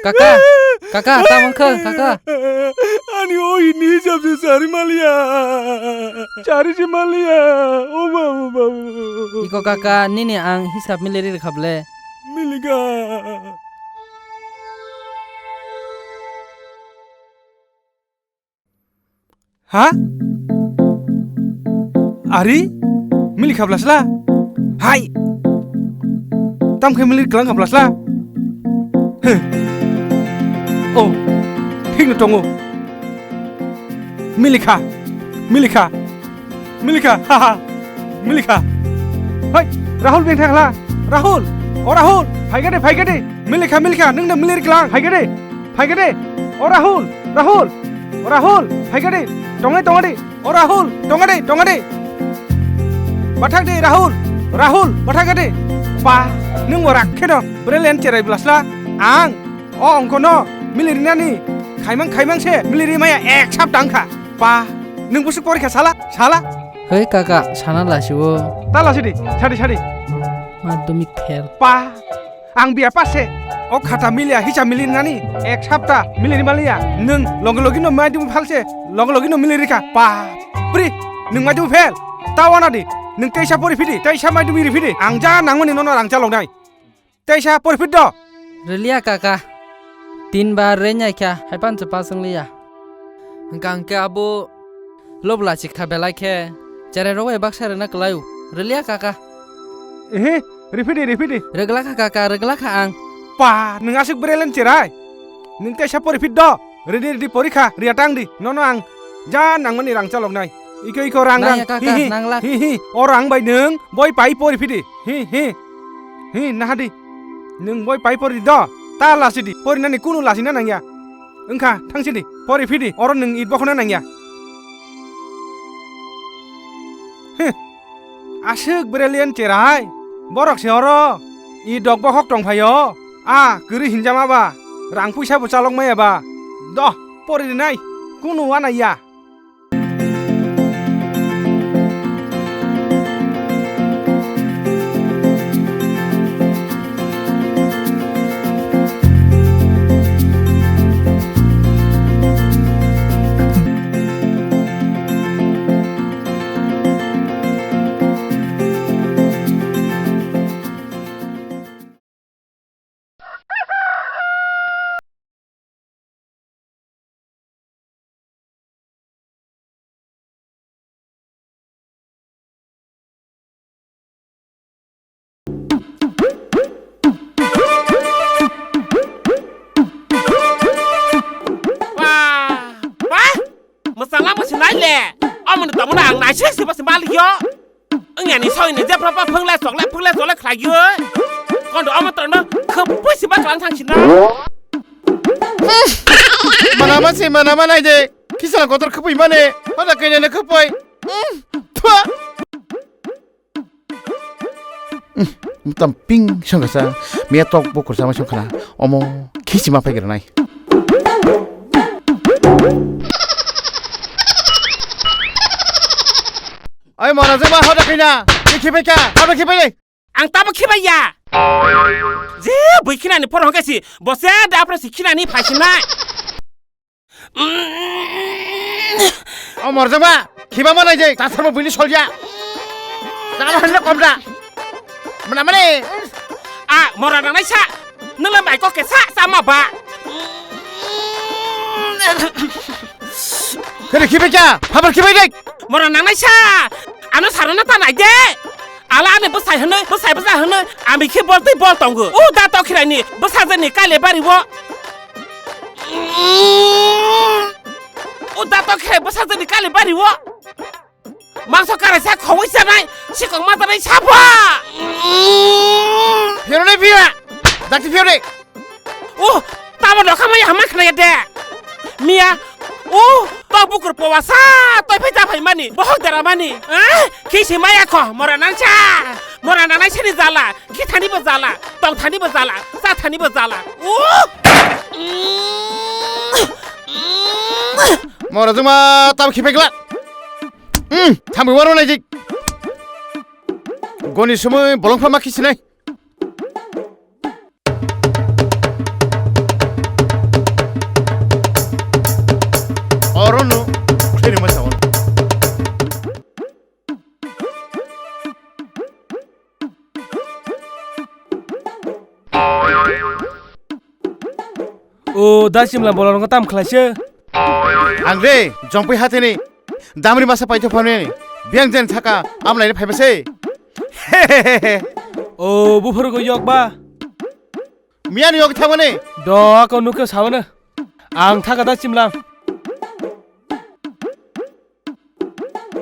Kaka, kaka, tamo wngkha, kaka? Ani o ini hisab se chari manliya. Chari se manliya. O babu, babu. Iko kaka, nini ang hisab miliri rwkha ble. Milikha. Ha? Ari? Milikha bwlasla? Hai! Tamo khe milir kwlang kha bwlasla? He. Oh, thikno tongo. Milikha. Milikha. Milikha. Ha ha. Milikha. Hai, Rahul beng thangla. Rahul. O Rahul. Phaikha de, phaikha de. Milikha, milikha. Nwng de milir kwlang. Phaikha de. Phaikha de. O Rahul. Rahul. O Rahul. Phaikha de. Tongnai, tonga de. O Rahul, tonga de, tonga de. Bathak de, Rahul. Rahul, bathak de. Pa, nwng bo rak kheno bwrwi len cherai bwlasla. Ang, o ongkhono, mili rinani. Khaimang, khaimang se, mili rimaya ek sapta wngkha. Pa, nwng bwswk porikha sala, sala. Hei kaka, sana lasi o. Ta lasi di, sadi, sadi. Madhyamik fail. Pa, ang biya pass se. O khata miliya hisa mili nani. Ek sapta mili ni maliya. Nwng logi logi no mai dum phal se. Logi logi no mili rikha. Pa, pri, nwng mai dum fail. Ta wana di. Nwng teisa pori phidi, teisa mai dum iri phidi. Ang ja nangmani nono rang chalok nai. Teisa pori phid do. Riliya kaka. Tin bar re nyai kha, hai pan se pass wng liya. Hwnkha hwnkhe abo lobla chikha belai khe, cherai rok bai baksa rwna kwlai o. Riliya kaka. Ehe, ripidi, ripidi. Rwgla kha kaka, rwgla kha ang. Pa, nwng aswk bwrwi len cherai? Nwng teisa pori phid do. Ridi, ridi pori kha, riya tang di. Nono ang ja nangmani rang chalok nai. Iko, iko rang, rang. Nangya kaka, hi, hi, nanglak. Hi, hi. O rang bai nwng boi pai pori phidi. Hi, hi. Hi, naha di. Nwng boi pai pori di do. Ta lasi di. Pori nani kunu lasi na nangya. Wngkha, thangsi di, pori phidi, oro nwng it bokhokna nangya. Huh, aswk brilliant cherai, borok se oro it dok bokhok tong phaio, a kwrwi hinjama ba, rang puisa bo chalok maya ba, doh, pori rinai, kunu wana ya. Wah, wah, mwchangla mwchang nai le. Omo ni tongmani ang naisik sibo se maliyo. Wngya ni soi ni jephra pa phungle chokle phungle chokle khlaiyo. Kondo omo tongno khapui siba klang thang sina. Mana ma se mana ma nai de. Kisa kotor khapui mane. Hoda kainane khapui. Thua. Tam ping songkasa. Mia tok bo kursa ma songkhana. Omo khisi ma phaigra nai. Oi, mora jeba hoda kaina. Ki khibai ka? Hoda khibai le. Ang tamo khibai ya. Je bui khinani porong kasi. Bose da apra si khinani phaisinai. O morjaba, khiba ma naijai, ta sarbo buini solya. Jana hanle komda. Mana mane? A, mora nangnai sa. Nangla mai kok ke sa, sa ma ba. Kere khibai kya? Habar khibai dek. Mora nangnai sa. Ano sarona ta nai de. Ala ani bwsai hwnwi, bwsai bwsa hwnwi, ami khe bol tei bol tongo. O da Tokhiraini bwsajani Kailebari o. O da Tokhirai bwsajani Kailebari o. Mangso karaisa khogwi chanai, sikong ma chanai sapa. Phiyoro de phiya. Dakti phiyoro de. O, tamo nokha maya hama khnaya de. Miya, o, to bukur powasa, to phai ta phai mani, bohok dara mani. Eh, khisi maya kho, mora nangsa. Mora nanai sani jala, khithani bo jala, tongthani bo jala, chathani bo jala. O! Mora juma tam khipegla. Hmm, thamwi waro nai jik. Goni sumui bolong pha ma khisinai. Oro no khwlai rima sa ono. O da Simla, bolong tam khlai se. Ang de jongpui hatheni damri masa paithok phamni biyang jen thaka amlaini phaima se. O buphuru go yok ba. Miyani yok thangmani. Do ako nukhe sawana. Ang thaka da Simlang.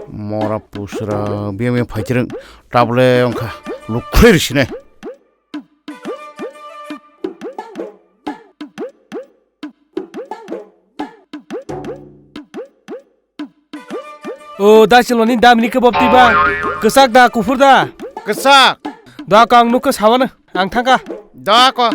Mora pusra biyang biyang phaitireng tabule ongkha lukhre risine. O da Simlang ni damni kebab tiba. Kesak da kuphur da? Kesak. Da kang nukhe sawana. Ang thangkha. Da ko.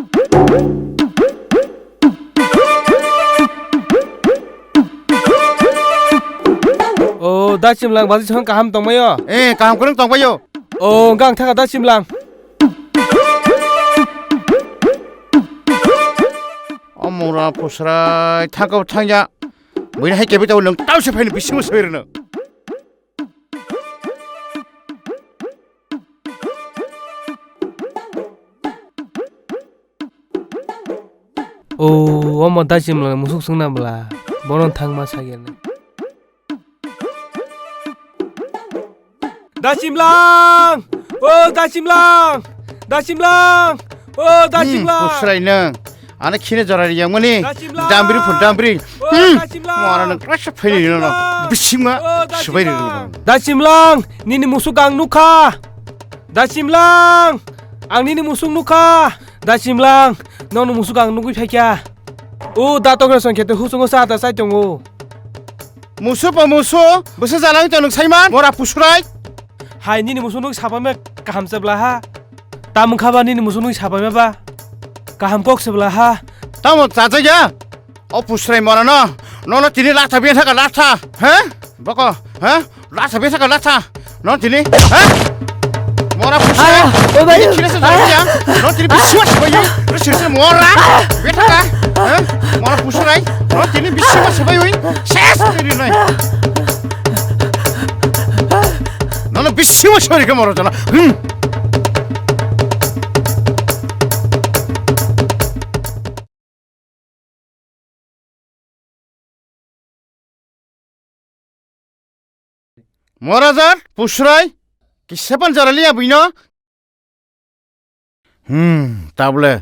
O da Simlang baji song kaham tongbayo? Eh, kaham kwrwng tongbayo. O, hwnkha ang thangkha da Simlang. O mora pusrai thangkha thangya. Buini hai kebwi tabo nwng tausi phaini bisingo soi rwno. O, omo da Simlang musuk swngna bwla. Bono thangma sagirni. Da Simlang! O da Simlang! Da Simlang! O da Simlang! Pusrai nwng. Ano khini jora riyang mani. Da Simlang! Dambri phun dambri. O da Simlang! Mora nwng klasa phaini rino. Bisingma subai rino. Da Simlang! Nini musuk ang nukha. Da Simlang! Ang nini musuk nukha. Da Simlang! Nono musuk ang nugwi phaikha. O da tokre song khete husungo sa ta sai tongo. Musu pa musu, bwsa jalang to nwng saiman, mora pusrai. Hai nini musu nwng sapaima kaham se bwla ha. Tamung khaba nini musu nwng sapaima ba kaham kok se bwla ha. Tamo chajakya? O pusrai mora no, nono tini latha bini thaka latha, he? Boko, he? Latha bini thaka latha. Non tini, ha? Mora pusra. Ah, oh, bayu. Tini kira sa jaya. Non tini biswa sa bayu. Terus sini mora. Beta ka? Ha? Mora pusra. Non tini biswa sa bayu. Ses tini nai. Non biswa sa bayu mora jana. Hmm. Morajar, pusrai, kisepan jarali abino. Hmm, tabule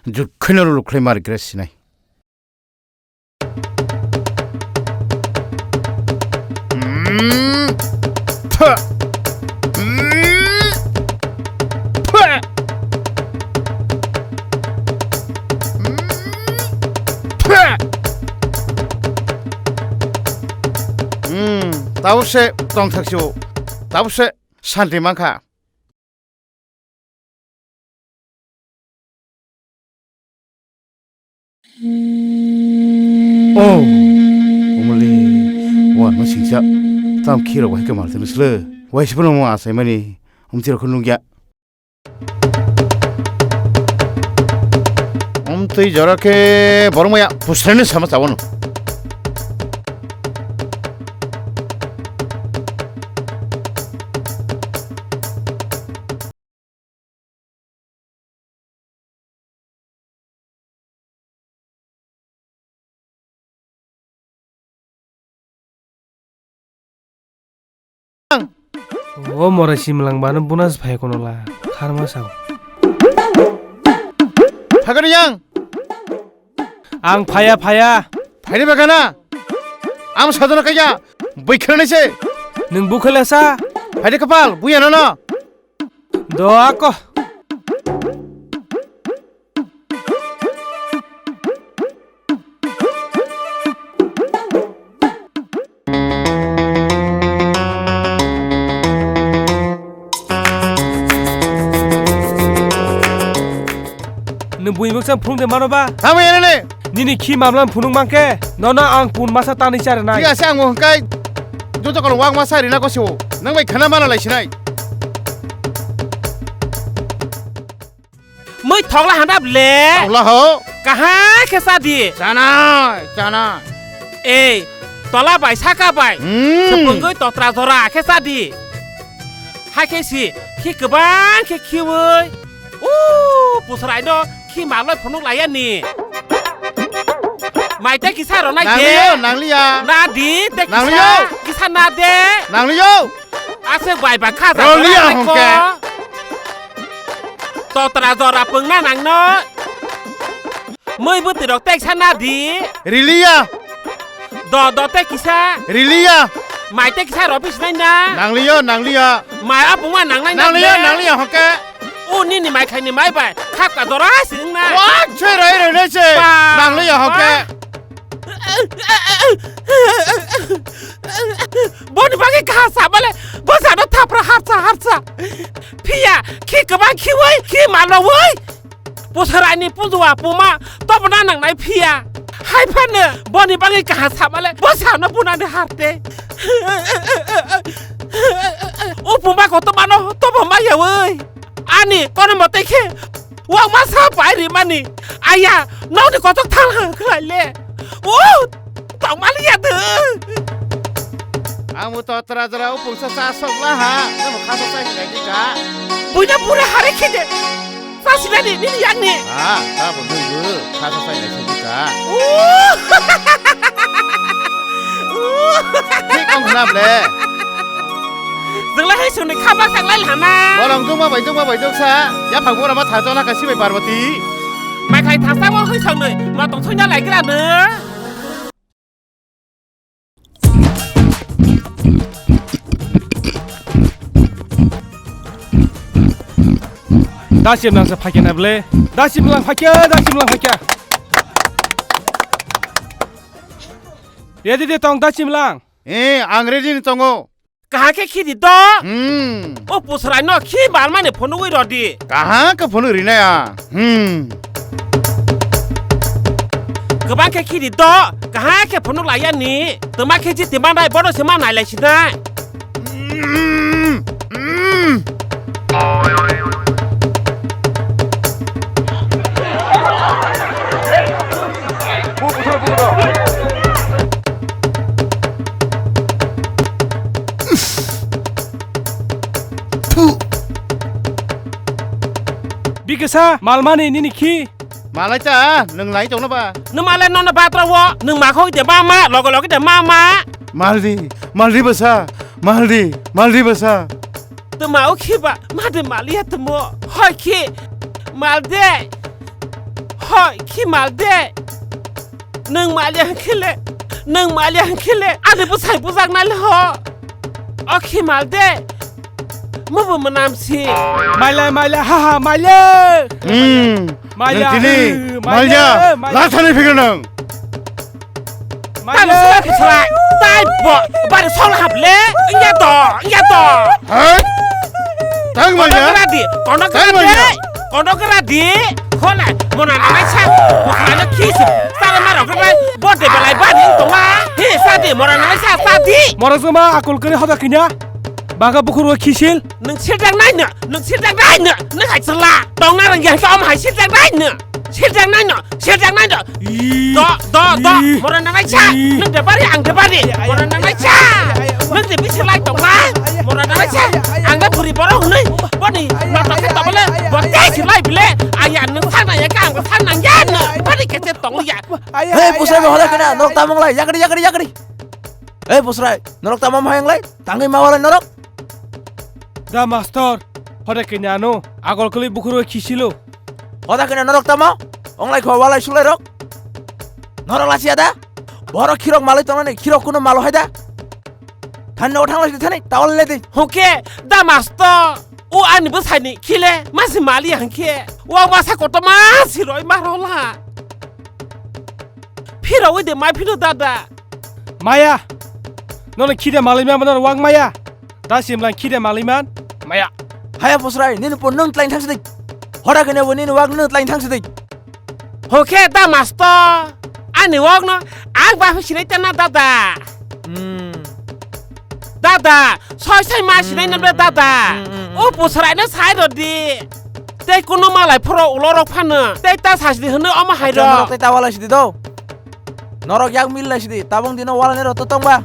jukkhino lukhlai mar gres sinai. Hmm, pha. Hmm. Pha! Hmm, tabuk se tongthok sio, tabuk se santi mankha. Oh, umuli, wan ma singsa, tam khiro wahai ke mal tengis le, wahai sipan mo asai mani, um tiro khun nungya. Um tui jora ke borok maya pusrani sama chawano. O morai simlang bano bunas phai kono la. Kharma sao. Phagari yang. Ang phaya, phaya. Phaini bagana. Am sadona kaya. Bwikhanani se. Nwng bukhele sa. Phaidi kapal, buya nono. Doa ko. Nwng buini bwksa phunuk de mano ba? Tamo yanene. Nini khi mamla phunuk mankhe, nono ang pun masa tanwi chari nai. Thik ase, ang hwnkhai joto kono wak masa rina kosio. Nang bai khana mana lai sinai. Mui thokla handa ble. Thokla ho. Kahai khe sadi. Chanai, chanai. Ei, tola bai saka bai. Hmm. Sepungoi totra jora khe sadi. Hai khe si, khi kwbang khe khiwi. U, pusrai no khi maloi phunuk laya ni. Mai tei kisa ronai de. Nangliyo, nangliya. Na di, tei kisa. Nangliyo. Kisa na de. Nangliyo. Aswk bai ba kha. Roliya hwnke. Totra jora pwngna nangno. Mui bwtwi rok teksa na di. Riliya. Do do tei kisa. Riliya. Mai tei kisa ropi sinai na. Nangliya, nangliya. Mai apungma nangnai na. Nangliya, nangliya hwnke. O nini mai khaini mai bai. Khapka jora sining na. Wa, chhe rai rai ne se. Ba. Nangliya hwnke. Boni bagwi kaha sabale, bwsano thapra harsa harsa. Phiya, khi kwbang khiwi, khi malwi. Bwsarani pujuwa puma, tobna nangnai phiya. Hai phano, boni bagwi kaha sabale, bwsano bunani harte. O puma kotomano, tobo mayawi. Ani, kono mote khe, Wak masa pai rimani. Aya, nokni kotok thang hang khlai le. O, tongmani ya de. Ang bo to tra jra o pungsa cha sok la ha. Nang bo khasa cha hinai ni ka. Buina pura hare khide. Cha sinani nini yang ni. Ha, ta bo nung bo khasa cha hinai ni ka. O. Thik ang khna ble. Jwngla hai songni kha bak tanglai lhana. Bolong dungma bai dungma bai dungsa. Yaphang bora ma thajo na ka sibai Parvati. Mai khai thasa bo hai songni ma tong thoi na lai gra no. Dasim nang sa phakya na ble. Dasim lang phakya, dasim lang phakya. Ready de tong dasim lang. Eh, ang ready ni tongo. Kaham khe khidi do. Hmm. O pusrai no khi balmani phunugwi rodi. Kaham khe phunuk rinai ang. Hmm. Kwbang khe khidi do. Kaham khe phunuk laiya ni. Twma khe ji twma nai bono se ma nai lai sinai. Hmm. Hmm. Bikisa, malmani nini khi? Malai cha, nwng lai tongno ba? Nwng malai nono batra wo, nwng makhok de mama, logo logo de mama. Maldi, maldi basa, maldi, maldi basa. Tma o khiba, made maliya tmo, hoi khi, malde, hoi khi malde. Nwng malya hwnkhe le, nwng malya hwnkhe le, ani bwsai bujak nai le ho. O khi mal de. Mubo mwnam si. Maila, maila, ha, ha, maila. Hmm. Maila, nwng tini, uh, maila, malya, maila. Lathani phikir nwng. Maila. Tamo sila kisra, tai bo, bari sol hap le, iya to, iya to. Hei! Tang manya? Kono kera di, kono kera di, kono kera di. Khole, mona nanai sa, mona na khis, sara maro kera, bode belai bani tongma. He sa di, mona nanai sa, sa di. Mora joma akol kere hoda kinya. Baga bukhur wa khisil. Nung sirjak nai no, nung sirjak nai no, nung hai sala. Tong na rang yang tom hai sirjak nai no. Sirjak nai no, sirjak nai no. Do, do, do, mora nanai cha. Nung de bari, ang de bari. Mora nanai cha. Nung de bisi lai tong lai. Mora nanai cha. Ang de puri boro hunui. Boni, no to ke to bole. Bo te si lai bile. Aya, nung sa na ya ka, ang sa na ya no. Bari ke te tong ya. Hei, pusai mo hola kena, norok tamong lai. Yakri, yakri, yakri. Hei, pusai, norok tamong hayang lai. Tangwi ma wala norok. Da mastor, hoda kini ano, agol kuli bukhuro khisilo. Hoda kini norok tamo, onglai kho walai sulai rok. Norok lachiya da, borok khirok malai tongnani, khirok kuno malo hai da. Thani nogo thangla sidi thani, tawal le di. Hwnkhe, da mastor, o ani bwsaini khile, masi mali hwnkhe, o masa kotorma siroi ma rola. Phirawi de mai phino dada. Maya, nono khide malai ma, nono wang maya. Da simlang khide malai man, maya. Haya posrai, nini pon nung tlain thang sidi. Hora kene bo nini wang nung tlain thang sidi. Hokhe da mastor, ani wok no ang ba phi sinai tana dada. Hmm. Dada, soi sai ma sinai na be dada. Hmm, hmm, hmm, hmm. O posrai no sai rodi. Tei kuno malai phoro ulo rok phano. Tei ta sasidi hwno omo hai rok. Norok tei ta walai sidi do. Norok yak mil lai sidi. Tabung dino walai rok to tong ba.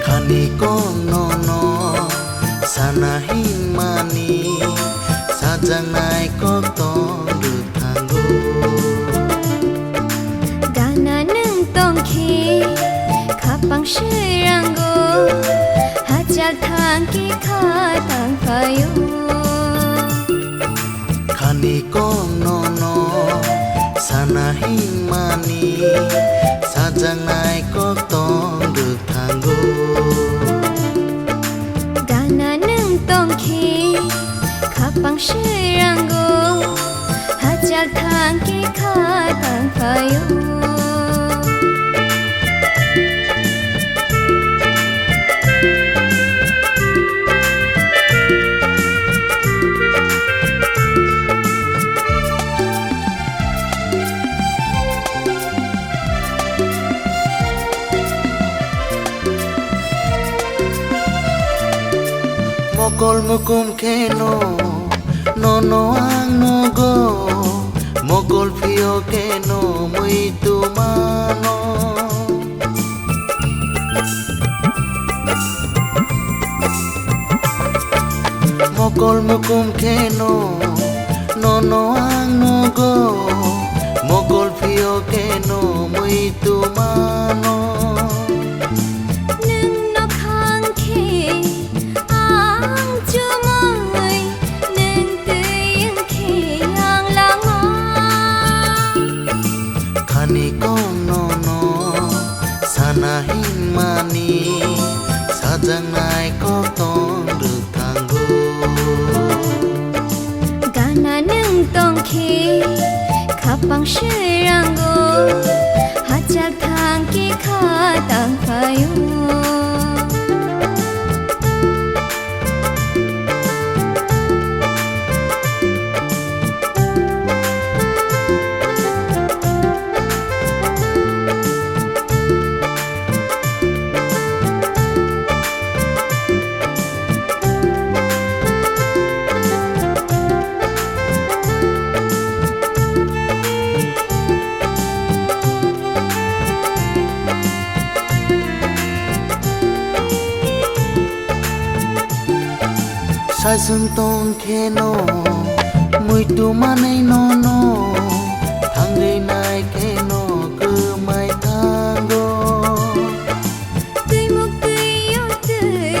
Khani kok nono sana hinmani, sajaknai kok tong rwthango. Gana nwng tongkhe khapang swirango, hachal thangkhe kha tangphaio. Khani kok nono sana hinmani, sajaknai kok tong rwthango. Gana nwng tongkhe khapang swirango, hachal thangkhe kha tangphaio. Mokol mukum kheno nono ang nugo, mokol phiyok kheno muitu mano. Mokol mukum kheno nono ang nugo, mokol phiyok kheno muitu mano. Nwng no khang khe Tumui nwng twi wngkhe ang langma. Khani kok nono sana hinmani sajaknai kok tong rwthango. Gana nwng tongkhe khapang swirango, hachal thangkhe kha tangphaio. Saichung tong kheno, muitu manwi nono, thangwi nai kheno kwmai thango. Twimuk twi o twi,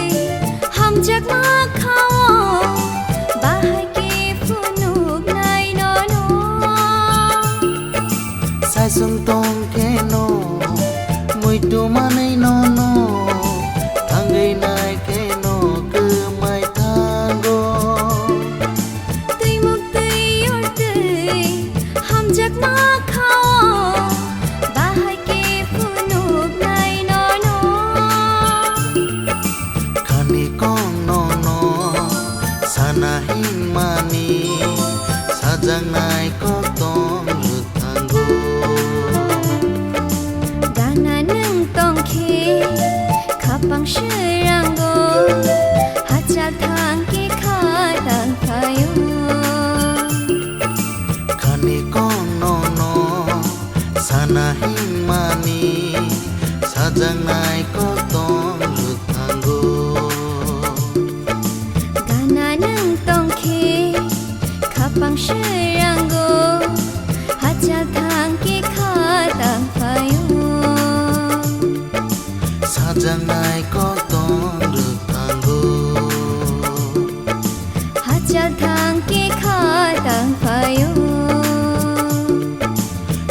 hamjakma khao, bahai khe phunuknai nono. Saichung tong kheno, muitu manwi nono, thangwi nai kheno kwmai thango. Twimuk twi o twi, hamjakma khao, bahai khe phunuknai nono. Khani kok nono sana hinmani sajaknai kok tong rwthango. Gana nwng tongkhe khapang swirango, hachal thangkhe kha tangphaio. Khani kok nono sana hinmani sajaknai kok tong rwthango. Gana nwng tongkhe khapang swirango, hachal thangkhe kha tangphaio. Sajaknai kok tong rwthango. Hachal thangkhe kha tangphaio.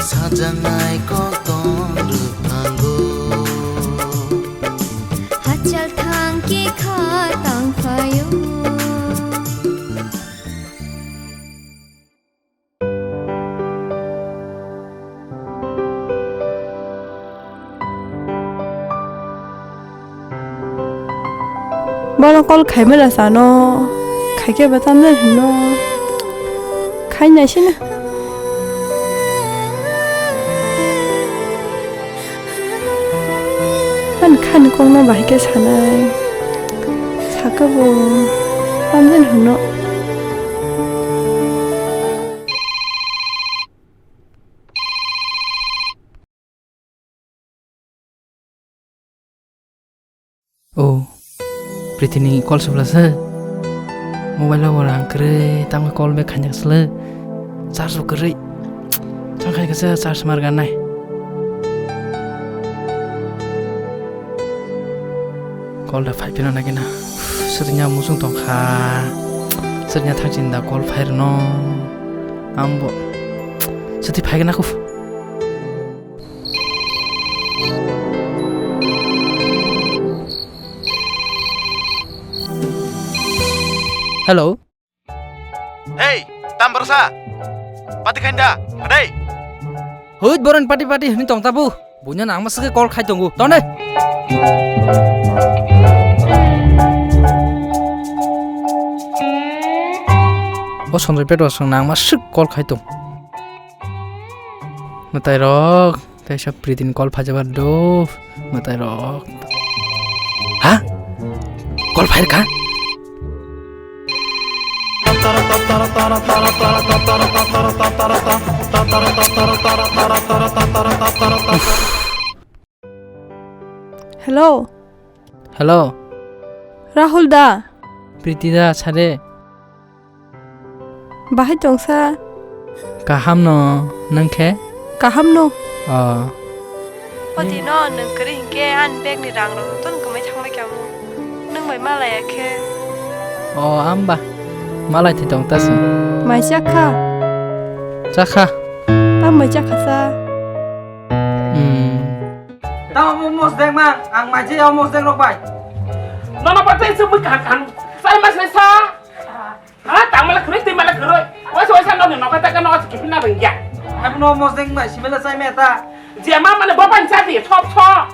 Sajaknai kok tong rwthango. Hachal thangkhe kha tangphaio. Bono call khaimala sano, khaikhe bo tamjani hwno, khainai sino. Ani khani kokno bahai khe sanai. Sakhe bo tamjani hwno. O, Priti ni call se bwlasa. Mobile o rang kwrwi, tamo call back khainai sle. Charge bo kwrwi. Chang khai kasa charge mar ganai. Call da phai phino nagina. Sirnya musung tong kha. Sirnya thang chin da call phai rwno. Ambo. Sati phai gana khu. Hello. Hey, tam borsa. Pati khainda, adai. Huit boron pati pati hini tong tabu. Bunya nang masake call khai tongu. Tonde. O Sanjay Pedro song nang masuk call khai tong. Mwtai rok, tei sa Pritin call phajabar do, mwtai rok. Ha? Call phair kha? Hello. Hello. Rahul da. Priti da, sade. Bahai tongsa? Kaham no, nwng khe? Kaham no. Oh. O dino nwng kwrwi hinkhe ani bag ni rang rok jotono kwmai thangbai kamo. Nwng bai malaya khe. O, amba. Malai thai tong ta se. Mai chakha? Chakha. Tam bai chakha sa? Hmm. Tamo mo mosdeng mang, ang mai je o mosdeng rok bai. Nono patai se mui khan khan. Sai mas sa. Ha, tang mala khurui, tui mala khurui. Waisa, waisa, nokni nokha taka nokha se kiphilna rwngya. Abono mosdeng bai sibele chai meta. Je ma mane bo pani cha di, thop, thop.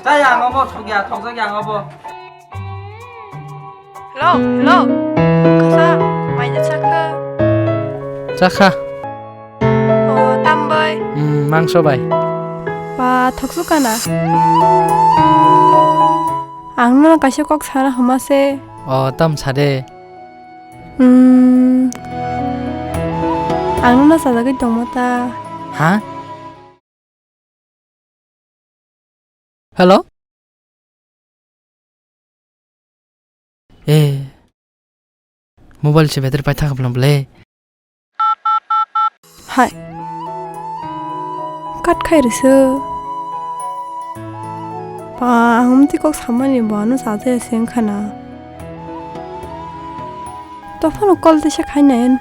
Chaya, ang obo thokya, thokjakya ang obo. Hello, hello. Kasa, mai ja chakha? Chakha. O, tam bai? Hmm, mangso bai. Ba, thoksu kana? Ang no kaisa kok sana homa se. O, tam sa de. Hmm. Ang nono chajagwi tongmo ta. Ha? Hello? Eh. Mobile se battery paithak bwlwng bwle. Hai. Kat khai rwsw. Ba, ang amtwi kok samani bo ano chajaya se wngkha na. Tophano call tisa khai nai.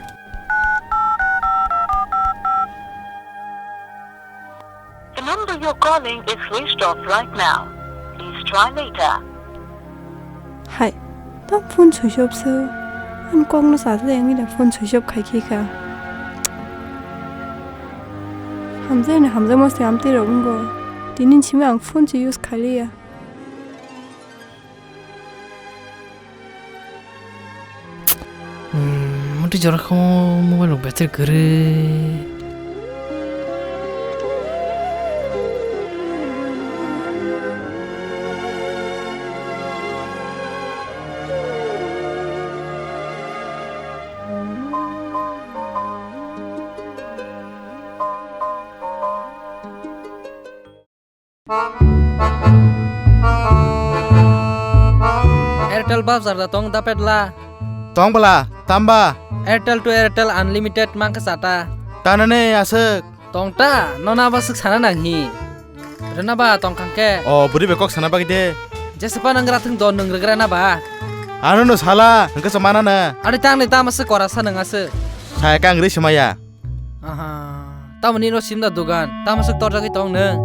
The number you're calling is switched off right now. Please try later. Hai, tamo phone switch off se. Ani kokno chajak wngwi da phone switch off khai khe kha. Hamjakni hamjakma se amtwi rok wngo. Tini simi ang phone se use khai liya. Hmm, muti jora kho mobile rok battery kwrwi. Airtel bap jarda tong da pedla. Tong bwla, tamba? Airtel to Airtel unlimited mangkha sata. Tanane aswk. Tong ta, nona ba swk sana nang hi. Rwna ba tong khang khe. O, bwrwi bai kok sana bagwi de. Jesa pa nang rathung don nung rwgra na ba. Ano no sala, hwnkhe sa mana na. Ani tang ni tama se kora sa nang aswk. Saya kang ri simaya. Aha, tamoni no simda dogan, tamo swk torjagwi tong nwng?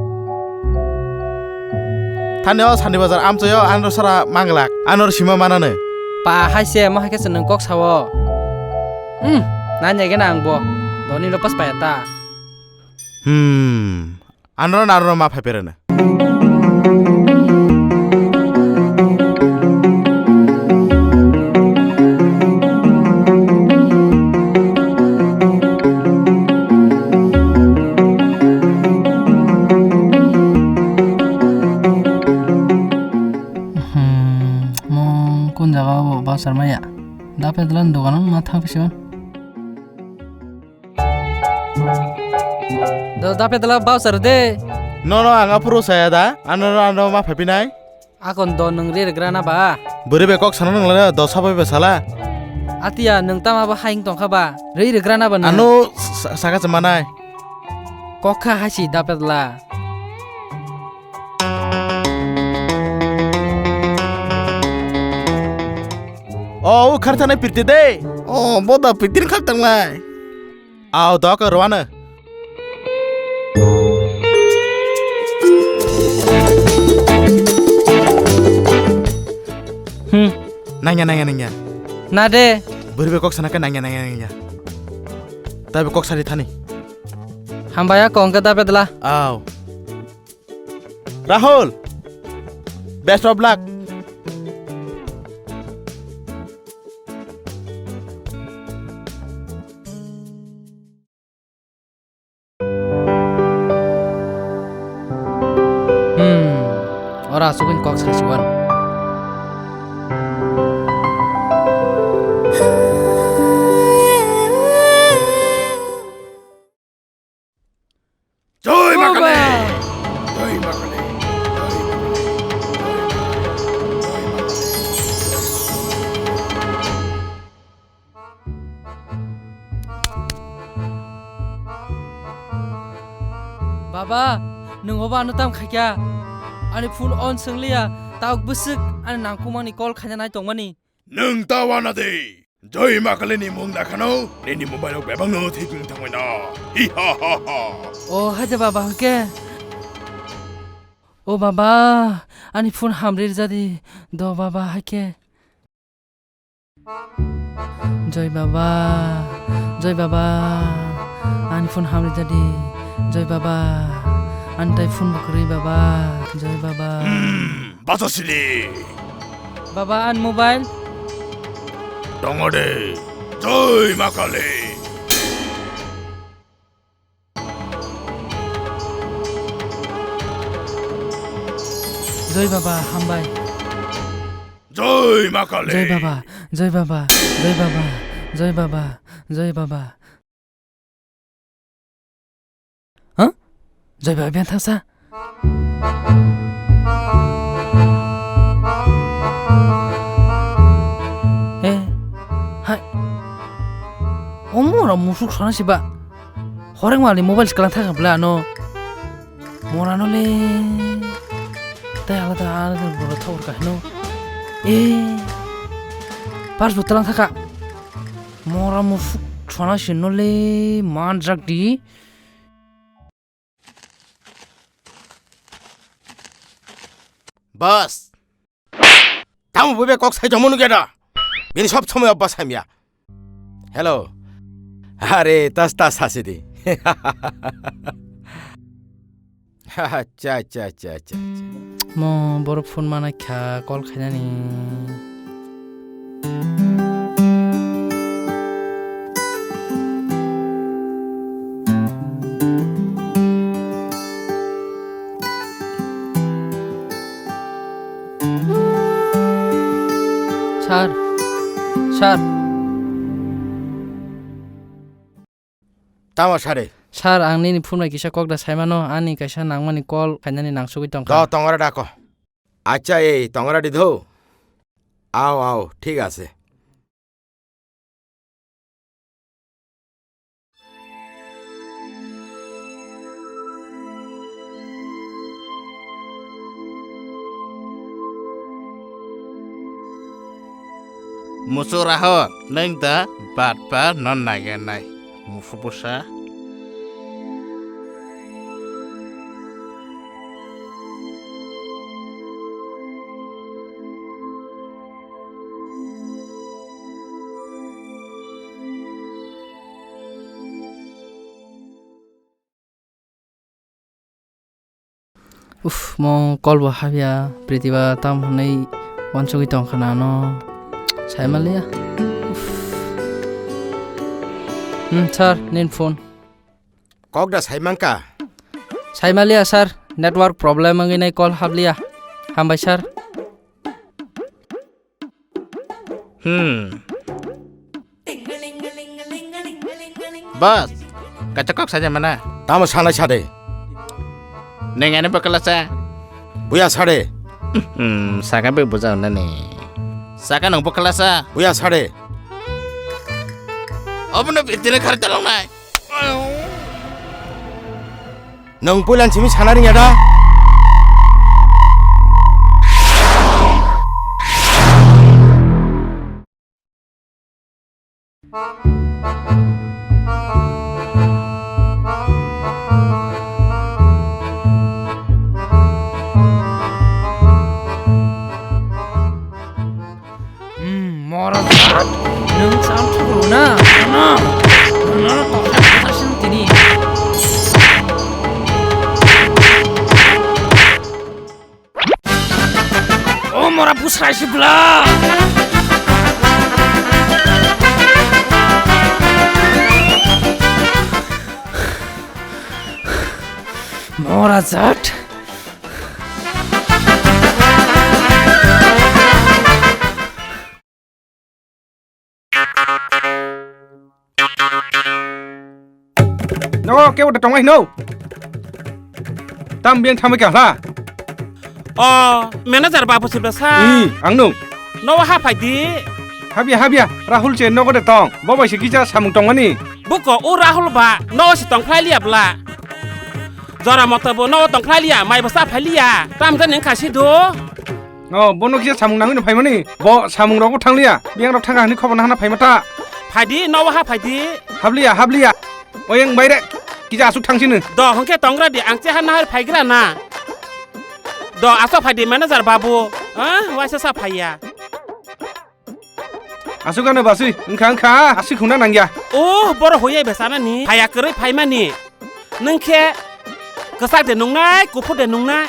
Thani o Sandi Bazar amchoi o ano sara manglak, ano sima manano. Pa hai se, mo hai khe se nwng kok sao. Hmm, nanya gena ang bo, doni no pas paya ta. Hmm. Anoro naroro ma phai pereno. Hmm, mo kun jaga o bachar maya? Dape dlan dogan ma thang pisi. Do dape dala bau sar de. No, no, ang aphuru saya da. Ano, ano, ano ma phai pinai. Akon do nwng ri rwgra na ba? Bwrwi bai kok sana nang la, do sabai bai sala. Atiya nwng tama ba haing tongkha ba? Ri rwgra na ba nwng? Ano sa-, saka se manai. Kok kha hai si dape dala. O, u khar thana pirti de. O, boda pirti khar tanglai. Au, dok rwano. Hmm. Nangya, nangya, nangya. Na de. Bwrwi bai kok sana khe nangya, nangya, nangya. Tabi kok sari thani. Hambai ya kong khe da pedla. Au. Rahul, best of luck. Hmm, ora asugin kok sasiwan. Joi Ma Kali! Joi Ma Kali! Baba, nwng obo ano tam khaikha? Ani phone on swngliya, tabuk bwswk ani nangkukmani call khaina nai tongmani. Nwng ta wana de. Joi ma kale ni mung da khano, nini mobile rok bebak no thik wng thangwi no. Hi ha ha ha. O, hai de baba, hwnkhe. O baba, ani phone hamri rwja di. Do baba, hai khe. Joi baba, joi baba, ani phone hamri rwja di. Joi baba, ani tai phone bo kwrwi baba. Joi baba. Hmm, bacha sili. Baba, ani mobile. Tongo de. Joi ma kale. Joi baba, hambai. Joi ma kale. Joi baba, joi baba, joi baba, joi baba, joi baba. Huh? Joi baba, biyang thangsa. Eh, hai. Omo ora musuk sana siba. Horeng wali mobile sekolah thang bla no. Mora no le. Tai alada alada bora thor ka no. Eh. Pars butalang thaka. Mora musuk sana sino le manjak di. Boss. Tamo buibe kok sai jomo nuge da. Bini sob somoi obba samya. Hello. Are, tas tas asidi. Acha, acha, acha, acha, acha. Mo borok phone mana kha, call khainani. Sir, sir. Tamo sare? Sir, ang nini phone bai kisa kok da saimano, ani kaisa nangmani call khainani nangsugwi tongkha. Do tongora dako. Acha, ei tongora di do. Ao, ao, thik ase. Musu raho, neng da bat ba non nage nai. Musu busa. Uff, mo call bo habya, Priti ba tam hwnwi uansugwi tongkha na ano. Saimaliya. Uff. Hmm, sir, nin phone. Kok da saimangka? Saimaliya, sir. Network problem wngwi nai call habliya. Hambai, sir. Hmm. Boss, kaisa kok saja mana? Tamo sanai sade? Neng ani bokala sa? Buya sade. Hmm, saka be buja nani. Saka nang bokala sa? Buya sade. Obono bitine khar talong nai. Nwng puilan simi sana ringya da? Hmm, mora jat. Nwng cham thukru na? Na. Na, na, toksa, toksa sing tini. O mora busrai si bla. Mora jat. Nogo kebo da tongmai hino. Tam biyang thamai kha hla. O, manager babu sibra sa. I, ang nung. Nogo ha phai di. Habya, habya, Rahul che nogo de tong. Bo bai se kisa samung tongmani. Buko o Rahul ba, nogo se tong phlai liya bla. Jora moto bo nogo tong phlai liya, mai bwsa phai liya. Tam jani wngkha si do. Oh, bono kisa samung nangwi no phaimani. Bo samung rokbo thangliya. Biyang rok thangkha hwnwi khobor nahana phaima ta. Phaidi, nobo ha phaidi. Habliya, habliya. Oyang baire kisa asuk thangsini. Do hwnkhe tongra di, ang cheha nahar phaigra na. Do asok phaidi manager babu. Ah, waisa sa phaiya. Asuk ano basui, wngkha wngkha, asuk hwnna nangya. Oh, boro hoyai besa nani. Phaiya kwrwi phaimani. Nwng khe kwchak de nungnai, kuphur de nungnai?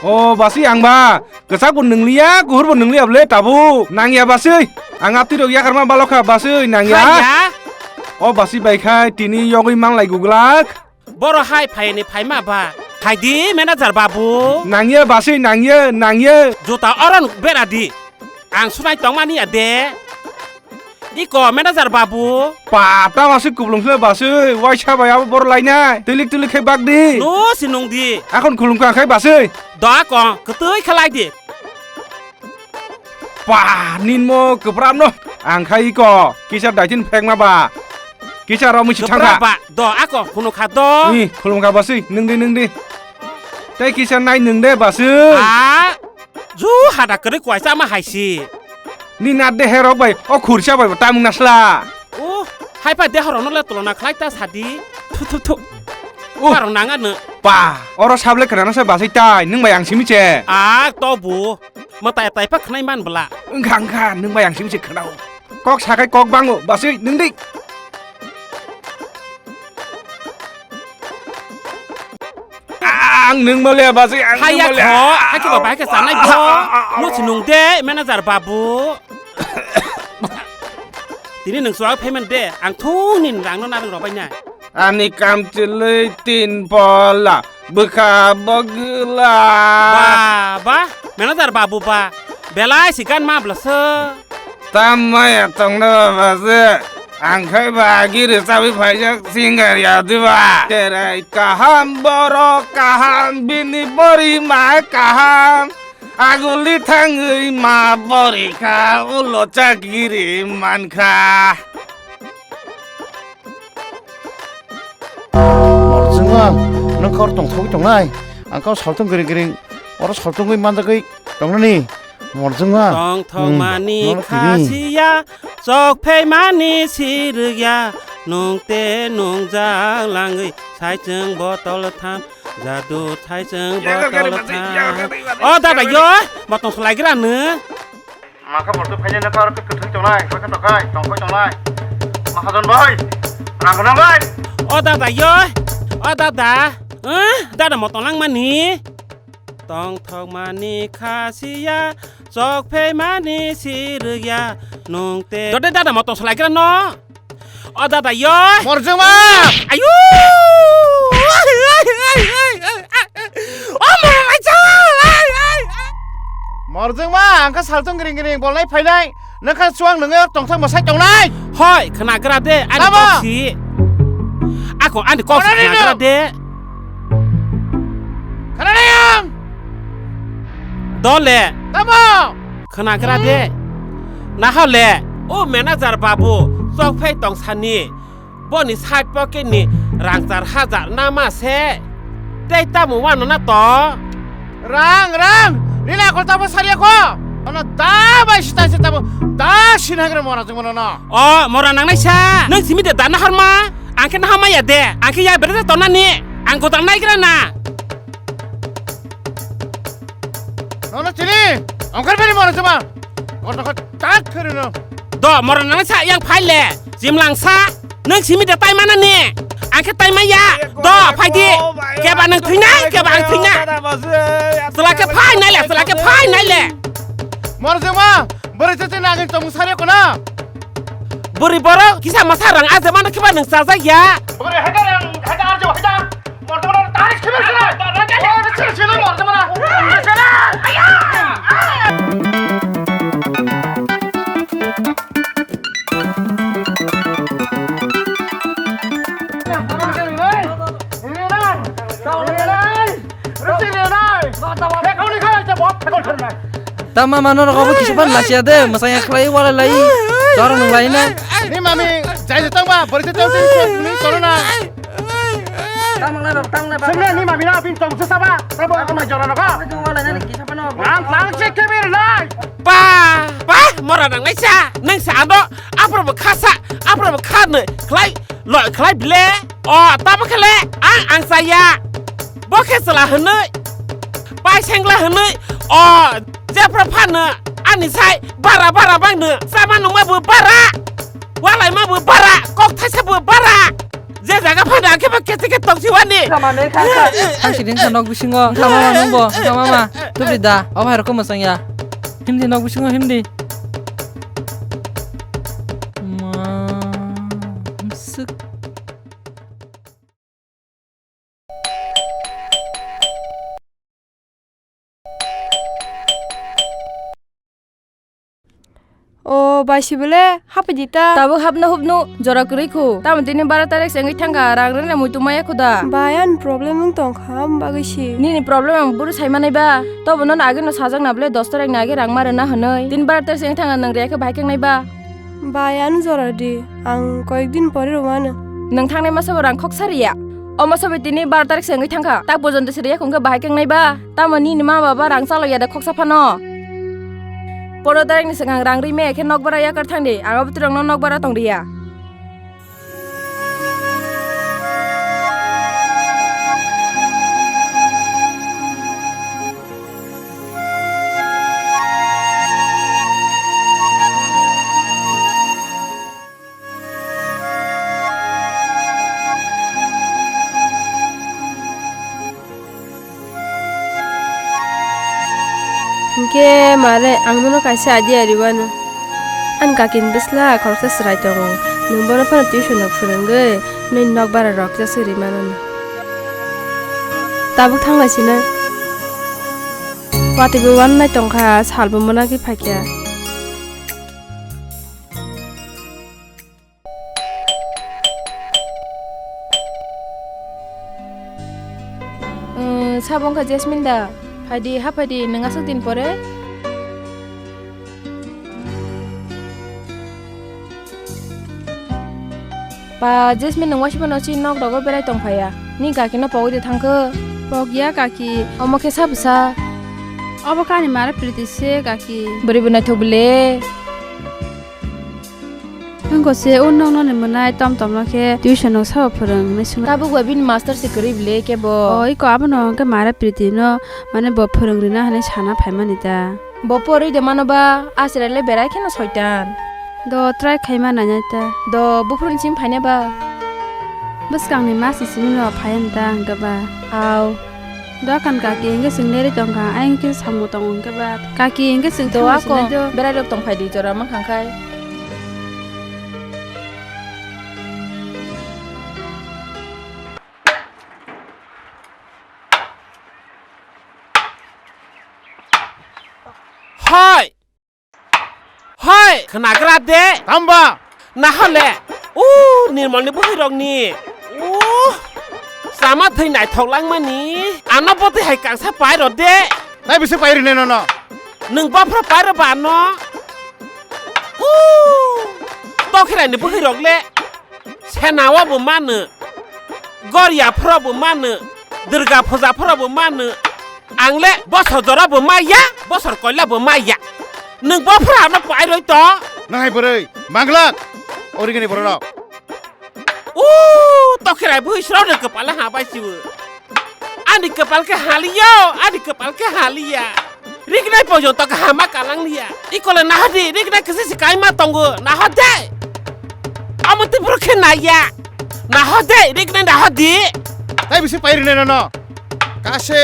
O basi ang ba, kwchak bo nwngliya, kuphur bo nwngliya bole tabuk. Nangya basi, ang atwi rok yakarma balokha basi nangya. Khaya? O basi bai khai tini yogwi manlai guglak. Boro hai phaini phaima ba. Khaidi manager babu. Nangya basi nangya, nangya. Juta oron beradi. Ang sunai tongmani ya de. Iko manager babu. Pa, ta basi kublung khle basi, waisa bai abo bor lainai. Tulik tulik khe bak di. No sinung di. Akon khulum ka khai basi. Do akon, ketui khalai di. Pa, ninmo kepram no. Ang khai iko, kisa daitin phekma ba. Kisa romwi si thangkha. Kepra ba, do akon khunu kha do. Ni, khulum kha basi, nung di, nung di. Tei kisa nai nung de basi. A. Ju hada kwrwi kwaisa ma hai si. Ni na de herok bai, o khursa bai bo tamung nasla. O, hai pa de horok no le tolona khlai ta sadi. Thu, thu, thu. O. Parong nang ano. Pa, oro sable kwrana sa basai tai, nung bai ang simi che. A, to bu. Mwtai tai pa khnai man bla. Wngkha, wngkha, nung bai ang simi che khnao. Kok sakai kok bango, basui, nung di. Ang nung mole basi, ang nung mole. Haya kho, hai khe ba bai khe sanai bo. Mo sinung de manager babu. Tini nung suak payment de, ang thung nin rang no narang robai nai. Ani kam chilui tin pola, bwkha bogla. Ba, ba, manager babu ba, belai si gan ma blasa. Tam maya tongna ba se. Ang khai ba giri chawi phaijak singer ya diba. Terai kaham borok kaham bini bori ma kaham. Aguli thangwi ma bori kha ulo chagiri man kha. Morjwngma, nwng kor tongthogwi tongnai. Ang kau saltong gring gring, oro saltongwi manjagwi tongnani. Morjwngma. Tongthokmani khasiya, chokphaimani sirwkya, nungte nungjak langwi saichwng botol tham, jadu saichwng botol tham. O dada yo, motong swlaigra nw. Maka bordo phainai nokha oro kwthwng tongnai, bwkha tokhai, tongkhoi tongnai. Mahajon bhai, rang gwnang bhai. O dada yo, o dada, eh, dada motong langmani. Tongthokmani khasiya, chokphaimani sirwkya, nungte. Dode dada motong swlaigra no. O dada yo. Morjwngma. Ayu. O mama cha. Morjwngma, angkha saltong gring gring bolnai phainai. Nokha chuang nungyo tongthok mwsai tongnai. Hoi, khnagra de, ani kok si. Ako ani kok si khnagra de. Khnagra yang. Dole. Tamo. Khnagra de. Nahole. O manager babu, chokphai tongsani. Boni side pocket ni rang char hajar nama se. Tei tamo wano na to? Rang, rang! Nini akol tamo sariya ko? Ono da bai sita sita bo da sinhagra mora jeng mono no. O, mora nangnai sa. Nang simi de da na harma. Angke na hamaya de. Angke ya berda tonani. Ang godang nai gra na. Nono chini, ongkar beri moro chuma. Gordo ko tak kheri no. Do moro nang sa yang phai le. Jimlang sa. Nang simi de tai mana ni. Angke tai maya. Do phai di. Keba nang thwina, keba ang thwina. Selake phai nai le, selake phai nai le. Moro chuma, beri tete nang tong sare ko na. Beri borok kisa masa rang aje mana keba nang sajak ya. Beri hada rang, hada arjo, hada. Tama mano rok obo kisa phan lachiya de, mwsang ya khlai walai lai, chorok nung lai na. Ni mami, jai jatang ba, bori jatang ba, ni choro na. Tamang lai baba, tamang lai baba. Sengna ni mami na pin tong sesa ba. Tabo ako mai jora nako. Ang tang se kebir lai. Ba, ba, mora nang naisa. Nang sa ando. Apro bo khasa. Apro bo khane. Khlai, lo, khlai bile. O, tabo khele. Ang, ang saya. Bo khe sela hwnwi. Pai sengla hwnwi. O, jepra phano. Ani sai. Bara, bara bangno. Sama nungma bo bara. Walai ma bo bara. Kok thaisa bo bara. Je jaga phano ang khe ba kete ke tongsi wani. Ang sini sa nok bisingo. Tama ma nungbo. Tama ma. Tubri da. Obo hai rokho masang ya. Himdi nok bisingo himdi. Ma. Suk. O bai sibole haphaidi ta. Tabuk hapno hupno jora kwrwi khu. Tamo tini bara tarik se wngwi thangkha, rang rwna muitu maya khu da. Bai, ani problem wng tongkha, am bagwi si. Nini problem ang buru sai manai ba. Tobo nono age no sajak na bole dos tarik ni age rang ma rwna hwnwi. Tini bara tarik se wngwi thangkha, nwng reya khe bahai khe wngnai ba. Bai, ano jora di, ang koyek din pore rwmano. Nwng thangnai masa bo rang khoksa riya. O masa bo tini baro tarik se wngwi thangkha. Tak porjonto se riya khong khe bahai khe wngnai ba? Tamo nini ma baba rang chalo ya da khoksa phano? Pondro tarik ni swkang rang ri maya khe nokbar o yakar thangdi. Ang abo twrwngno nokbar o tong riya. Hinkhe mare ang nono kaisa idea riwano. Ani kakini bwsla khoroksa chwrai tongo. Nwng bono phano tuition rok phwrwngwi nini nokbar rok jesa ri mano. Tabuk thanglai sino. Watwi bo wanai tongkha, salbo mwnagwi phaikha. Umm, sabo wngkha Jasmine da? Phaidi, ha phaidi, nwng aswk din pore? Ba, Jasmine, nwng waisa phano chini nok rogo berai tong phaiya. Ni kaki no pogwi de thangkho? Pogya kaki. Omo khe sa bwsa? Obo khe ani mare Priti se kaki. Bwrwi bo naithok bile. Wngkha se o nokno ni mwnai tom tom no khe tuition no sabo phwrwng hinwi swngna. Tabuk ba bini master se kwrwi bile kebo. O iko abono hwnkhe mare Priti no mane bo phwrwng rina hinwi sana phaimani da. Bo porwi de mano ba, a chwrai le berai kheno soitan. Do try khaima nainai ta. Do buphuru ni simi phaina ba. Bwskang ni ma si simi no phaiya da hwnkhe ba. Au. Dokan kaki hwnkhe chwng lerwi tongkha, ayang khe samung tongo hwnkhe ba. Kaki hwnkhe chwng do thangwi ako sinai do. Berai rok tong phai di jora mankha khai. Hai! Hoi, khnagra de. Tamba? Nahole. U, Nirmolni bwkhwirokni. U, sama thwi naithok langmani. Ano botwi hai kangsa pairo de. Tai bisi pairine nono. Nwng bophra pairo ba ano. U, tokhirai ni bwkhwirok le. Senao bo mano, Goria phoro bo mano, Durga puja phoro bo mano. Ang le bosor jora bo maya, bosor koila bo maya. Nwng bo phoro ano pai roi to? Nang hai bwrwi, manglak, origini bororok. U, tokhirai bwswrok ni kwpal ha bai sibo. Ani kwpal khe haliya, ani kwpal khe haliya. Rignai porjonto kaham ma kalang liya. Ikole nahodi, rignai kisi si kaima tongo. Nahode. Amo tei borok khe naiya. Nahode, rignai nahodi. Tai bisi pai rinai nono. Kase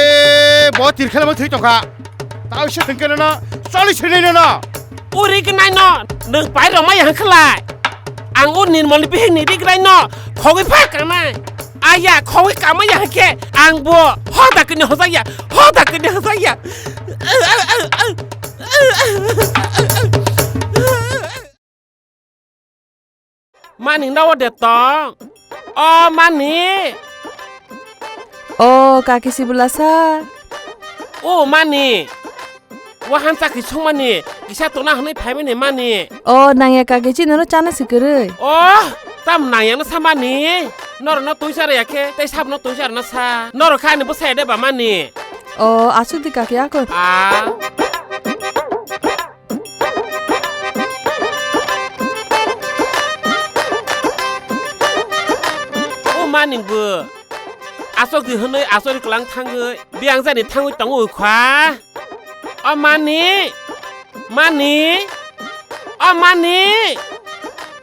bo tirkhela mo thwi tongkha. Tao se thengke nono. Choli sinai nono. O rignai no. Nwng pai roma yang khlai. Ang o Nirmolni bihikni rignai no. Khogwi phai kanai. Aya, khogwi kama ya khe, ang bo hoda kini hojakya, hoda kini hojakya. Mani, nawa de tong? O Mani. O, kaki sibulasa. O Mani. Wahan chakri songmani, kisa tona hwnwi phaimani mani. O, nangya kaki chini no chana si kwrwi. O, tam nangya no samani. Norokno twi chara ya khe tei sabno twi charana sa. Norok khe ani bwsaya de ba mani? O, aswk di kaki akor. A. O mani bo. Aswk di hwnwi aswk kwlang thangwi biyang jani thangwi tongo kha. O mani, mani, o mani,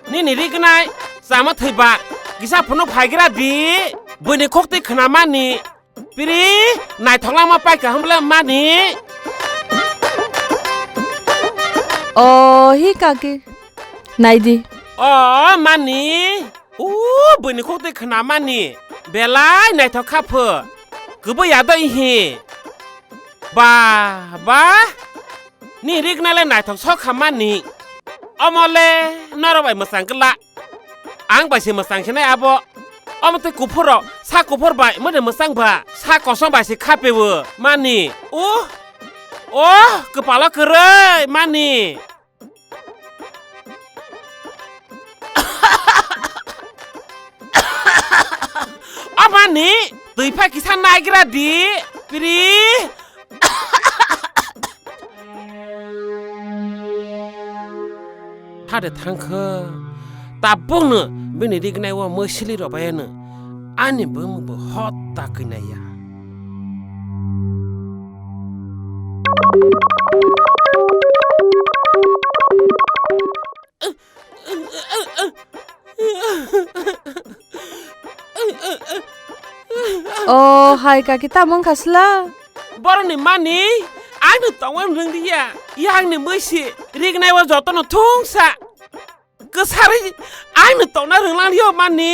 nini rignai chama thwibar kisa phunuk phaigra di, buini khok twi khna mani, piri naithok langma paikha hwnbwle mani. O hi kaki, nai di. O mani, o buini khok twi khna mani, belai naithok kha pho, kwbwi ya doi hi. Ba, ba, ni rignai le naithok sok kha mani. Omo le norok bai mwchang kwla. Ang bai se mwchang khe nai abo. Omo tei kuphur rok, sa kuphur bai mode mwchang ba, sa kosom bai se kha pewo mani. O, o, kwpalo kwrwi mani. Amani twi pha kisa naigra di, piri. Hade thangkha, tabukno bini rignai o mwsili robayano ani bumung bo hot ta kwnaya. O hai kaki, tamo wngkha sla? Borokni mani, ang no tongna rwng liya. Yang ni mwisi, rignai o jotono thungsa. Kwsari, ang no tongna rwng lang liya mani.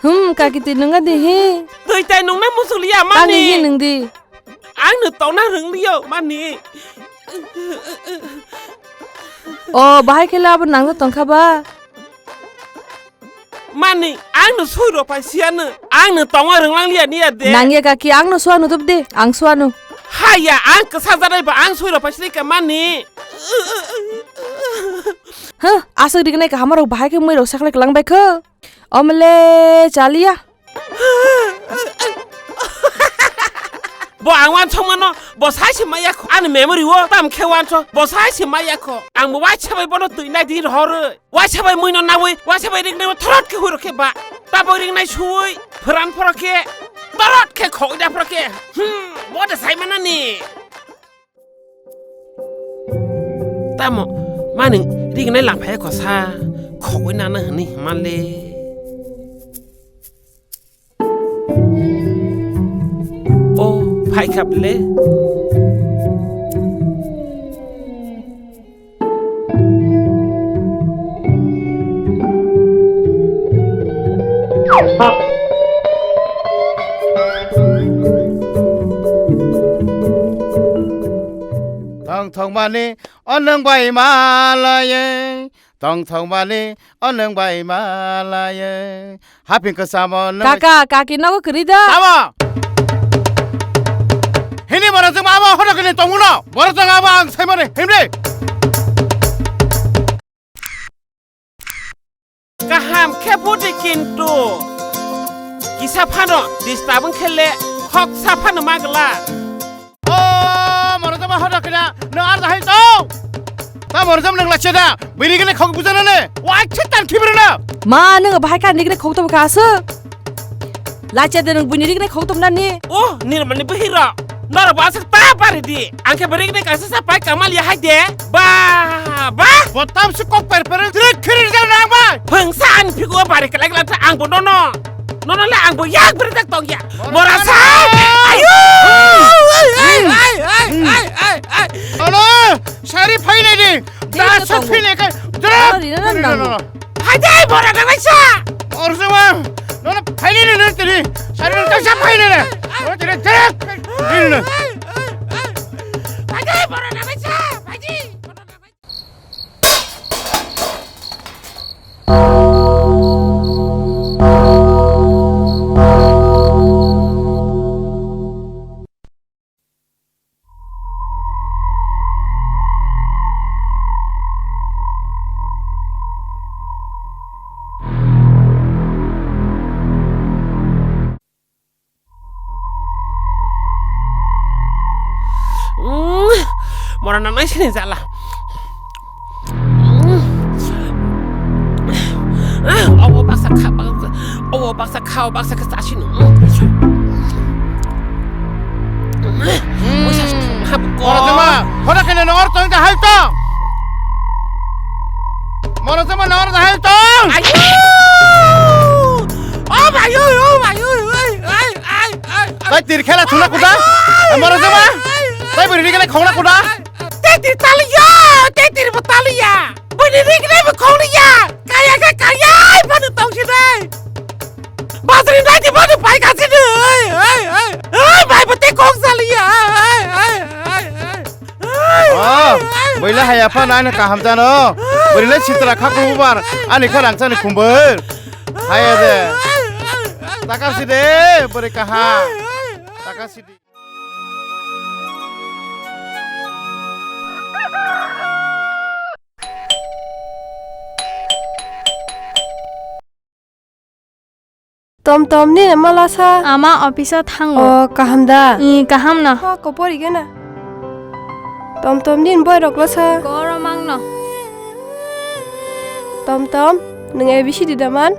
Hmm, kaki twi nungga di hi. Twi tai nungna muchung liya mani. Tangwi hi nung di. Ang no tongna rwng liya mani. O, bahai khe le abo nangja tongkha ba? Mani, ang no sui rok pai siya no. Ang no tongna rwng lang liya niya de. Nangya kaki, ang no suanu tup de, ang suanu. Haya, ang kwsa jadai ba ang sui rok pai sini ka mani. Huh, aswk rignai kaham rok bahai khe mui rok saklai kwlang bai kho. Omle chaliya. Bo ang wansok mano, bo sai se maya kho. Ani memory o tam khe wansok, bo sai se maya kho. Ang bo waisa bai bono twi nai di rohor. Waisa bai mui no nawi, waisa bai ring nai thorot khe huro khe ba. Tabo ring nai sui, phoran phoro khe, torot khe khoi da phoro khe. Hmm, bo de sai manani. Tamo, mani rignai lamphai kosa, khogwi nana hwnwi hima le. O, phai kha le. Tongthokmani o nwng bai malaye, tongthokmani o nwng bai malaye. Haping kwchamo nwng bai. Kaka, kaki nogo kwrwi da? Tamo? Hini borok jwng abo hono kini tongmuno. Borok jwng abo ang saimani himri. Kaham khe budi kintu kisa phano disturb wng khe le khoksa phano magla. O, morojama hoda kena, no ar dahai to. Ta morojam nang lache da, bini gene khok bujana ne. Wai chitan khibir na. Ma, nang bahai kha nigre khok to kha asu. Lache de nang bini rigre khok to na ni. O, nirmani bahira. Noro ba asuk ta pari di. Ang khe bini gene kaisa sa pai kamal ya hai de. Ba, ba. Botam su kok per per, direk khiri jang nang ba. Phangsa an phigo bari kelak lata ang bo nono. Nono le ang bo yak beri tak tong ya. Mora sa. Ayo. Ai, ai, ai, ai, ai, ai. Alo, sari phainai ni. Da sa phainai kai. Dra. Rina nan nang. Hai dai mora nang sa. Or sa ma. Nono phainai ni tini. Sari nang sa phainai ni. Ora tini dra. Rina. Hai dai mora nang sa. Hai dai. Mora nangnai sini jala. Obo baksa kha, baksa, obo baksa kha, baksa kha sasino. Mora jema, hora kene nor tong ta hal tong. Mora jema nor ta hal tong. Ayo! O bhai, o, o bhai, o, ai, ai, ai, ai, ai. Bai tir khela thuna kuda. Ai, ai, Mora jema. Ai, ai, Bai buri ni kele khona kuda. Tetir taliya, tetir bo taliya. Bini rik rik bo khongriya. Kaya khe kaya, ai, bani tongsi dai. Basri nai di bani pai kasi dai. Ai, ai, ai. Ai, bai bo te khong saliya. Ai, ai, ai, ai, ai. Ai, Oh, ai, ai, buila ai, haya pha ai, nai kaham jano. Ai, Burile ai, sitra ai, khakru bar. Ani kha rangchani khumbar. Haya de. Ai, ai, ai, ai, Takar ai, si de, ai, buri kaha. Ai, ai, ai. Takar si de. Tom tom ni mala sa. Ama office o thango. O kaham da. I kaham no. Ha kopor igena. Tom tom ni boy rok lo sa. Goro mang no. Tom tom, nung A B C D da man?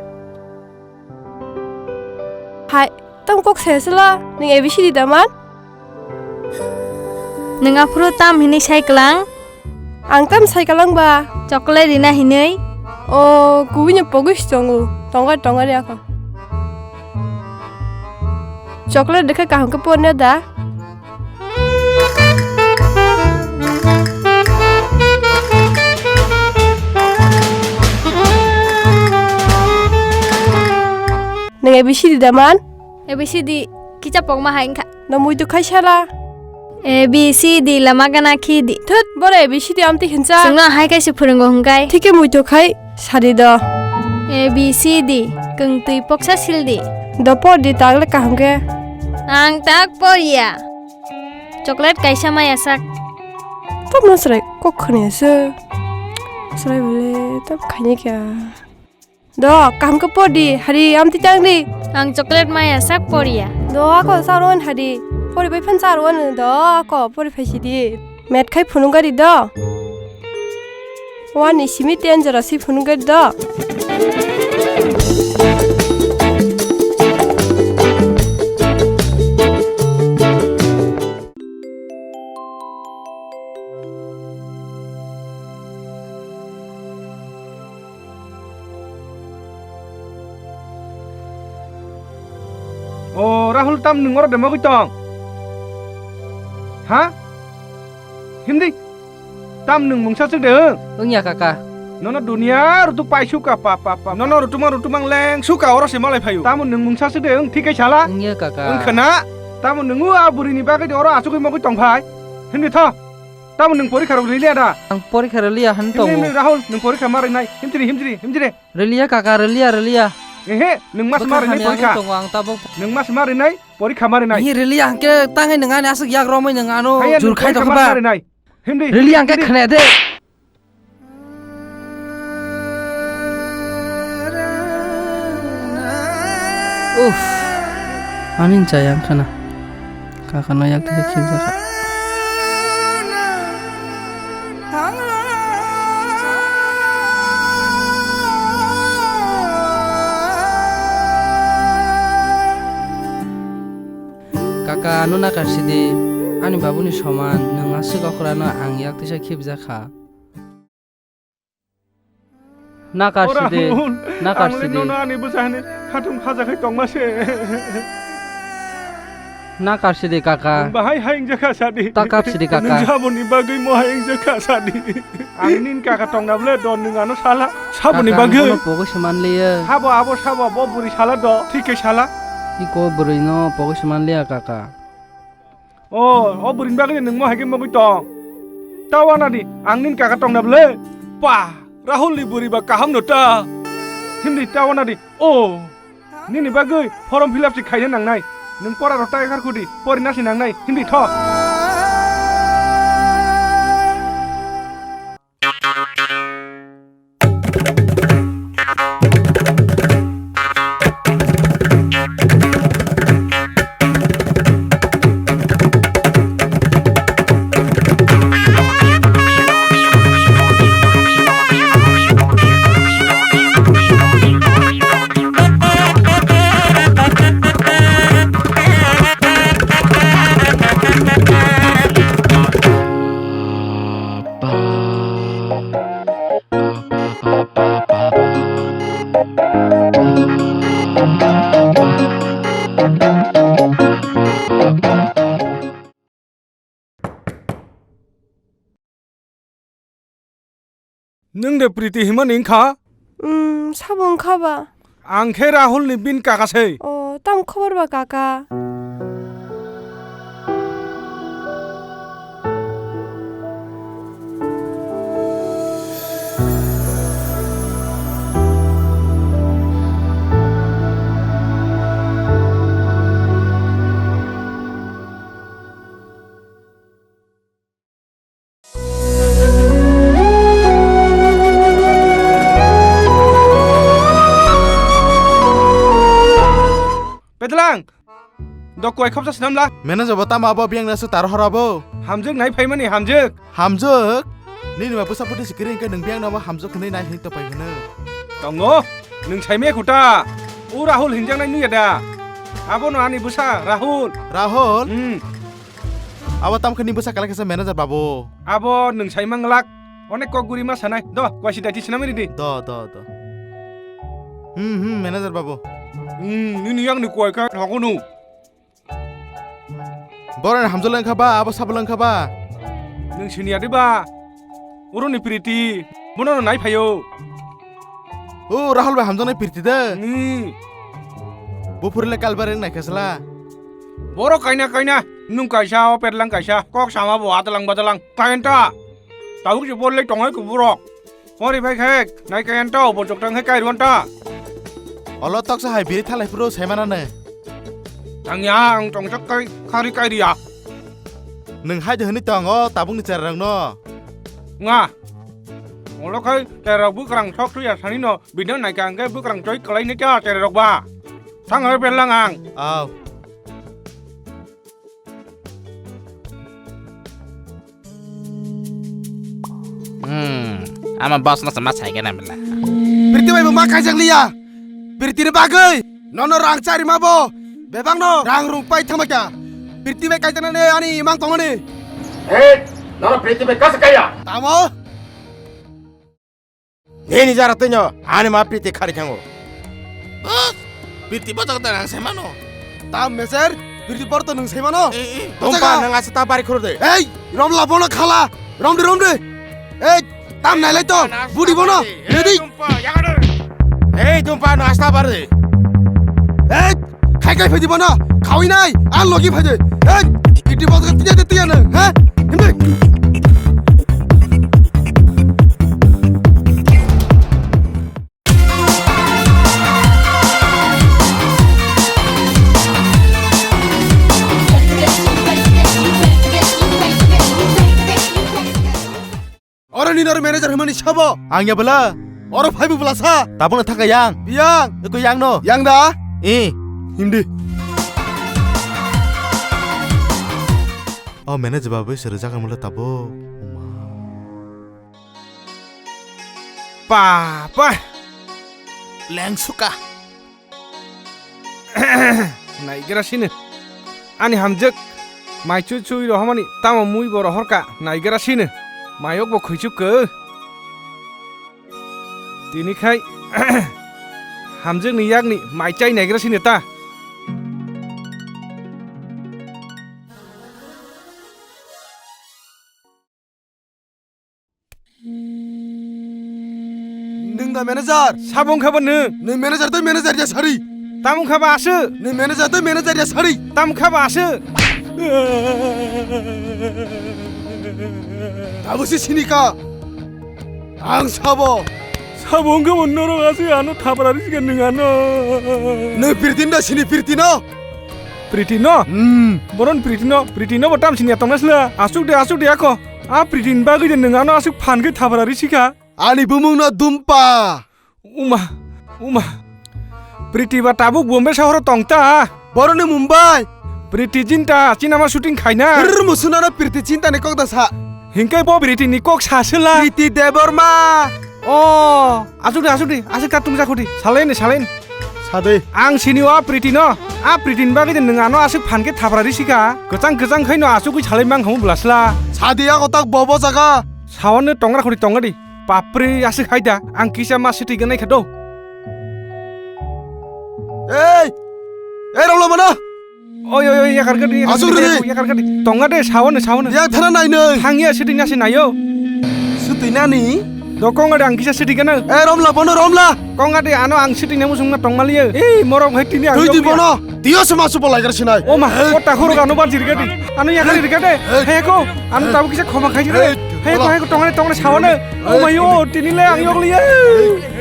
Hai, tam kok se sela, nung A B C D da man? Nwng aphuru tam hinwi sai klang? Ang tam sai klang ba? Chocolate rina hinwi. O, kubui no pogwi si tongo. Tonga, tonga ri ako. Chocolate dekhe kaham khe porna da? Nwng A B C D da man? A B C D kicha pokma hai wngkha. No muitu khai sala. A B C D lama gana khi di. Thut, boro A B C D amtwi hincha. Chwngno hai kaisa phwrwngo hwnkhe. Thike muitu khai sadi do. A B C D, kwngtwi poksa sil di. Do por di tagle kaham khe. Ang tak por ya. Chocolate kaisa maya sak. Tamo chwrai kok khwnaya se. Chwrai bole tam khaini kya. Do, kaham khe por di, hari amtwi tang di. Ang chocolate maya sak por ya. Do, ako sa ron hari. Pori bai phan sa ron do, ako pori phai si di. Met khai phunuk gari do. Wani simi ten jora si phunuk gari do. O Rahul, tam nwng oro de mogwi tong? Ha? Himdi? Tam nwng mungsa swk de wng? Wngya kaka. Nono dunia rutuk pai suka pa pa pa. Nono rutumang rutumang leng suka oro se malai phaio. Tamo nwng mungsa swk de wng thik khe sala? Wngya kaka. Wng khna. Tamo nwng o a bwrwi ni bagwi de oro achugwi mogwi tong phai? Himdi tho. Tamo nwng porikha rok riliya da? Ang porikha riliya han tongo. Himdi, himdi, Rahul, nwng porikha ma rinai. Himjiri, himjiri, himjiri. Riliya kaka, riliya, riliya. Ehe, nwng mas ma rinai porikha. Bwkha hamya wngwi tongo ang tabuk. Nwng mas ma rinai, porikha ma rinai. Hi riliya hwnkhe tangwi nwng ani aswk yak romwi nwng ano jur khai tongkha ba. Nwng porikha ma rinai. Himdi, himdi. Riliya hwnkhe khna de. Uff, ani chaya wngkha na. Kakano yak thai khibjak kha. Kaka, ano nakar sidi, ani babuni soman, nwng aswk okrano ang yak tisa khibjak kha. Nakar sidi, nakar sidi. Nono ani bwsa hinwi khatung khaja khai tongma se. Nakar sidi kaka. Nwng bahai hai wngjakha sadi. Takap sidi kaka. Nwng saboni bagwi mo hai wngjakha sadi. Ang nini kaka tongna bwle don nwng ano sala. Saboni bagwi. Kaka, ang bono pogwi se manliya. Sabo abo sabo bo bwrwi sala do, thik khe sala. Iko bwrwi no pogwi se manliya kaka. O, o bwrwini bagwi nwng mo hai khe mogwi tong. Ta wana di, ang nini kaka tongna bwle. Pa, Rahul ni bwrwi ba kaham no ta. Himdi ta wana di. O, nini bagwi form fill up se khaina nangnai. Nwng pora rok ta ekhar khudi, pori nasi nangnai. Himdi tho. Nwng de Priti himani wngkha? Umm, sabo wngkha ba? Ang khe Rahul ni bini kaka se. O, tamo khobor ba kaka? Pedlang, dok kuai khopsa sinam la. Manager bo tamo abo biyang nasu tar hora bo. Hamjwk nai phaimani hamjwk. Hamjwk? Nini ma bwsa phuti sikiri hwnkhe nwng biyang nabo hamjwk hwnwi nai hwnwi topai hwno. Tongo, nwng saimaya khuta. O Rahul hinjaknai nuya da? Abono ani bwsa Rahul. Rahul? Hmm. Abo tamkhe ni bwsa kalai kaisa manager babu. Abo nwng sai manglak. Onek kok guri ma sanai. Do, kuaisi daiti sinamwi ridi. Do, do, do. Hmm, hmm, manager babu. Hmm, nini yang ni kuai kha thangunu. Borok ni hamjwk lang kha ba, abo sabo lang kha ba. Nwng siniya de ba? Oro ni Priti, bono no nai phaio. O Rahul bai hamjaknai Priti de. Hmm. Bo phurle kalbar wng nai khe sla. Borok kaina kaina, nwng kaisa, o Pedlang kaisa, kok sama bo adalang badalang, kayan ta. Tabuk se borle tongai ko borok. Pori bai khe, nai kayan ta, bo chok tang khe kai ruan ta. Olo toksa hai biri thalai phuru sai manane. Tangya, ang tongchak kai, khari kai riya. Nwng hai de hwnwi tong o tabukni cherarokno. Nga. Olo khai cherarok bwkrang sok thuya sanino, bidang naikha hwnkhe bwkrang choi kwlaini kya cherarok ba. Thang hai Pedlang ang. Aw. Hmm, ama boss no sama sai gana mila. Priti bai bo ma kaijak liya. Priti ni bagwi nono rang chari ma bo. Bebak no rang rung pai thangma kya. Priti bai kaijak nani ani imang tongani. Hey, nono Priti bai kasa kaya. Tamo? Nini jara twi no ani ma Priti khari thango. Bas, Priti bojak da ang sai mano. Tam meser, Priti bor to nwng sai mano. Eh, eh. Bojak. Dumpa nwng asa ta bari khuru de. Ei, rom la bono khala. Rom de, rom de. Ei, tam nai lai to. Budi bono. Ready? Dumpa, yaga de. Ei, dumpa nwng asa ta bari de. Ei, khai khai phedi bono. Khawi nai, an logi phedi. Ei, Priti bojak tiya de tiya na, ha? Himde. Oro ni nor manager hwnmani sabo. Ang ya bwla. Oro phai bu bwla sa. Tabuk no thaka yang. Yang. Eko yang no. Yang da? Eh. Himdi. O manager babu se rwjak mula tabuk. Papa! Lengsuka. Naigra sini. Ani hamjak. Mai chui chui rohmani tamo mui bo rohorka. Naigra sini. Mayok bo khuichuk ko. Tini khai hamjak ni yak ni mai chai naigra sini ta. Nwng da manager? Sabo wngkha bo nwng. Nwng manager tei manager ya sari. Tamo wngkha bo aswk. Nwng manager tei manager ya sari. Tamo wngkha bo aswk. Tabuk se sinika. Ang sabo. Sabo wngkha bo norok aswk ano thapra risi kha nwng ano. Nwng Pritin da sini Pritin no? Priti no? Hmm. Boron Priti no, Priti no bo tam sini ya tongna sila. Aswk de, aswk de ako. A Priti ni bagwi de nwng ano aswk phan khe thapra risi kha. Ani bumung no Dumpa. Uma, uma. Priti ba tabuk Bombay sohoro tong ta. Boroni Mumbai. Priti jinta, cinema shooting khaina. Rrr, musunano Priti jinta ni kok da sa. Hingke bo Priti ni kok sa sela. Priti Debbarma. O, asuk de, asuk de, asuk ta tungsa khoti. Salaini, salaini. Sadoi. Ang sini o a Priti no. A Priti ni bagwi de nwng ano asuk phan khe thapra risi kha. Kwchang kwchang khai no asuk wi salai mang khamu bwla sla. Sadi ya kotak bobo jaga. Sawan no tongra khoti tonga di. Bapre, aswk hai da, ang kisa ma swtwi gwnai kha do. Oi, oi, oi, yakar kadi, yakar Asuk kadi, ridi. Yakar kadi. Tonga de, sawo no, sawo no. Yang thana nai no. Thangya sitting nasi nayo. Sitting nani? Do konga de ang kisa sitting kana. Eh, romla, bono romla. Konga de, ano ang sitting namu sungna tongmaliya. Eh, morok hai tini ang Tui di yokliya. Bono. Tiyo sama supo laigar sinai. O ma, o takhoro ano ban jirga di. Ano yakar jirga de. Hey. He ko, ano tabu kisa khoma khai jirga de. Hey, he ko, bola. He ko, tonga de, tonga de, sawo no. O ma yo, tini le ang yokliya.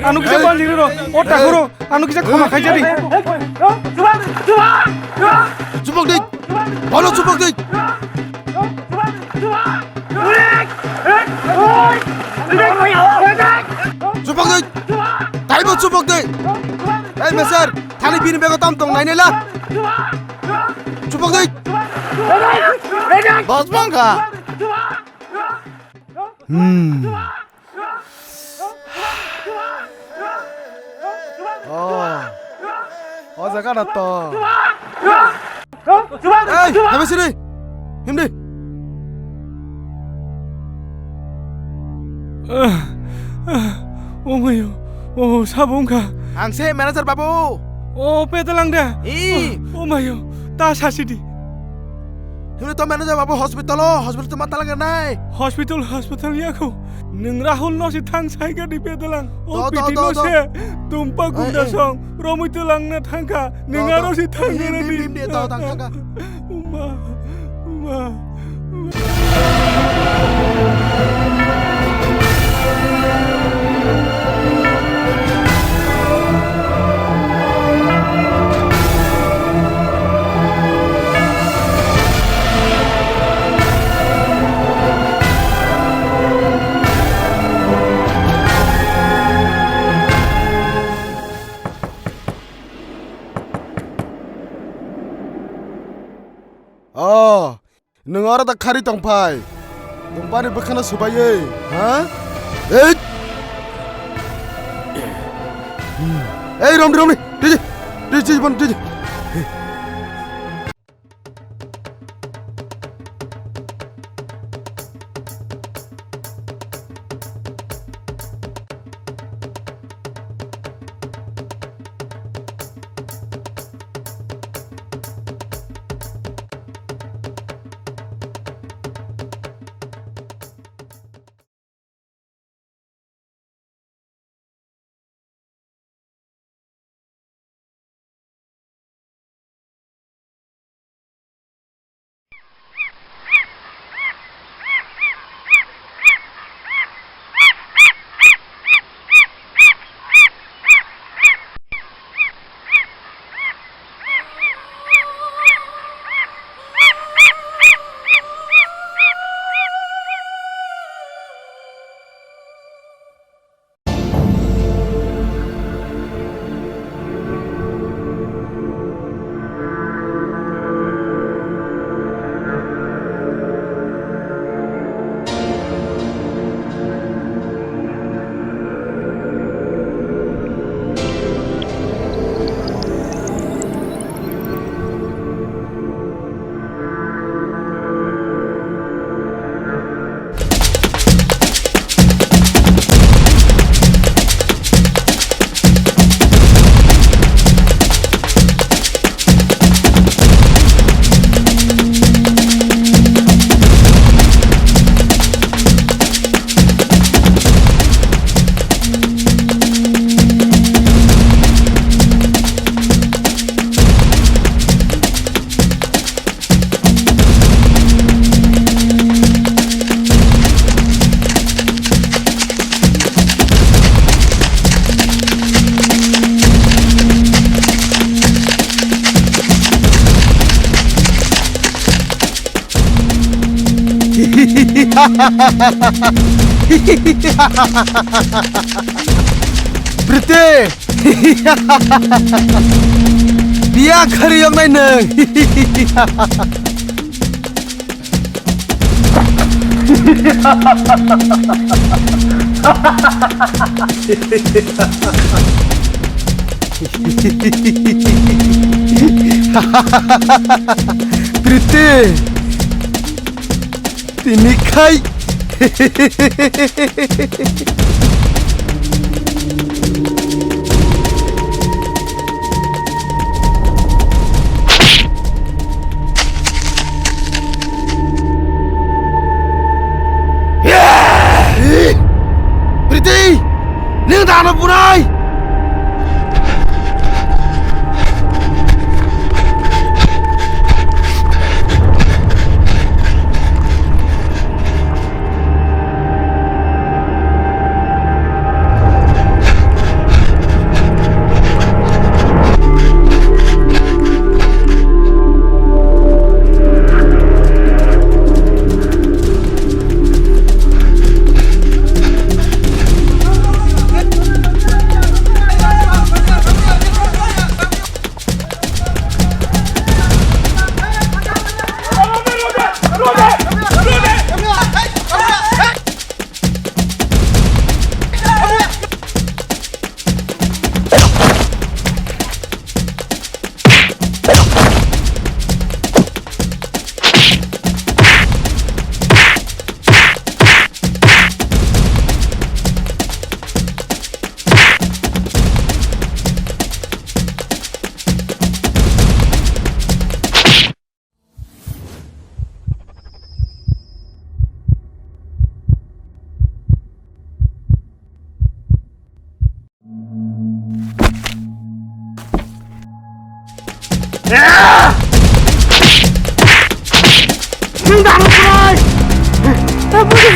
Ano kisa ban jirga do. O takhoro. Ano kisa khoma khai jadi. Chupok di. Bono chupok di. Chupok di. Taibo chupok di. Hey, mister, thani bini bego tam tong nai nai la. Chupok di. Bos bangka. Hmm. Oh. O jaga na to. Hey, habi sini. Himdi. O mayo. O sabo wngkha. Ang se manager babu. O pedalang da. Ih. O mayo. Ta sasidi. Himno to manager babu hospital o, hospital to mata laga nai. Hospital, hospital yako. Nwng Rahul no si thang sai ka di pedalang. O To, to, piti to, no to. Se tumpa gunda Eh, eh. Song. Romoi to langna thangka. Nwng To, to. Aro si thang Him, nera him, di. Him, him, to, thang, thang, thang. Uma, uma. Oh, nwng oro da khari tong phai? Nwng bani bwkhano swbaiwi, ha? Ei! Ei, romni, romni! Tiji! Tiji, tiji, bon, tiji! Priti! Biya khari yoknai nwng. Priti! Tini khai.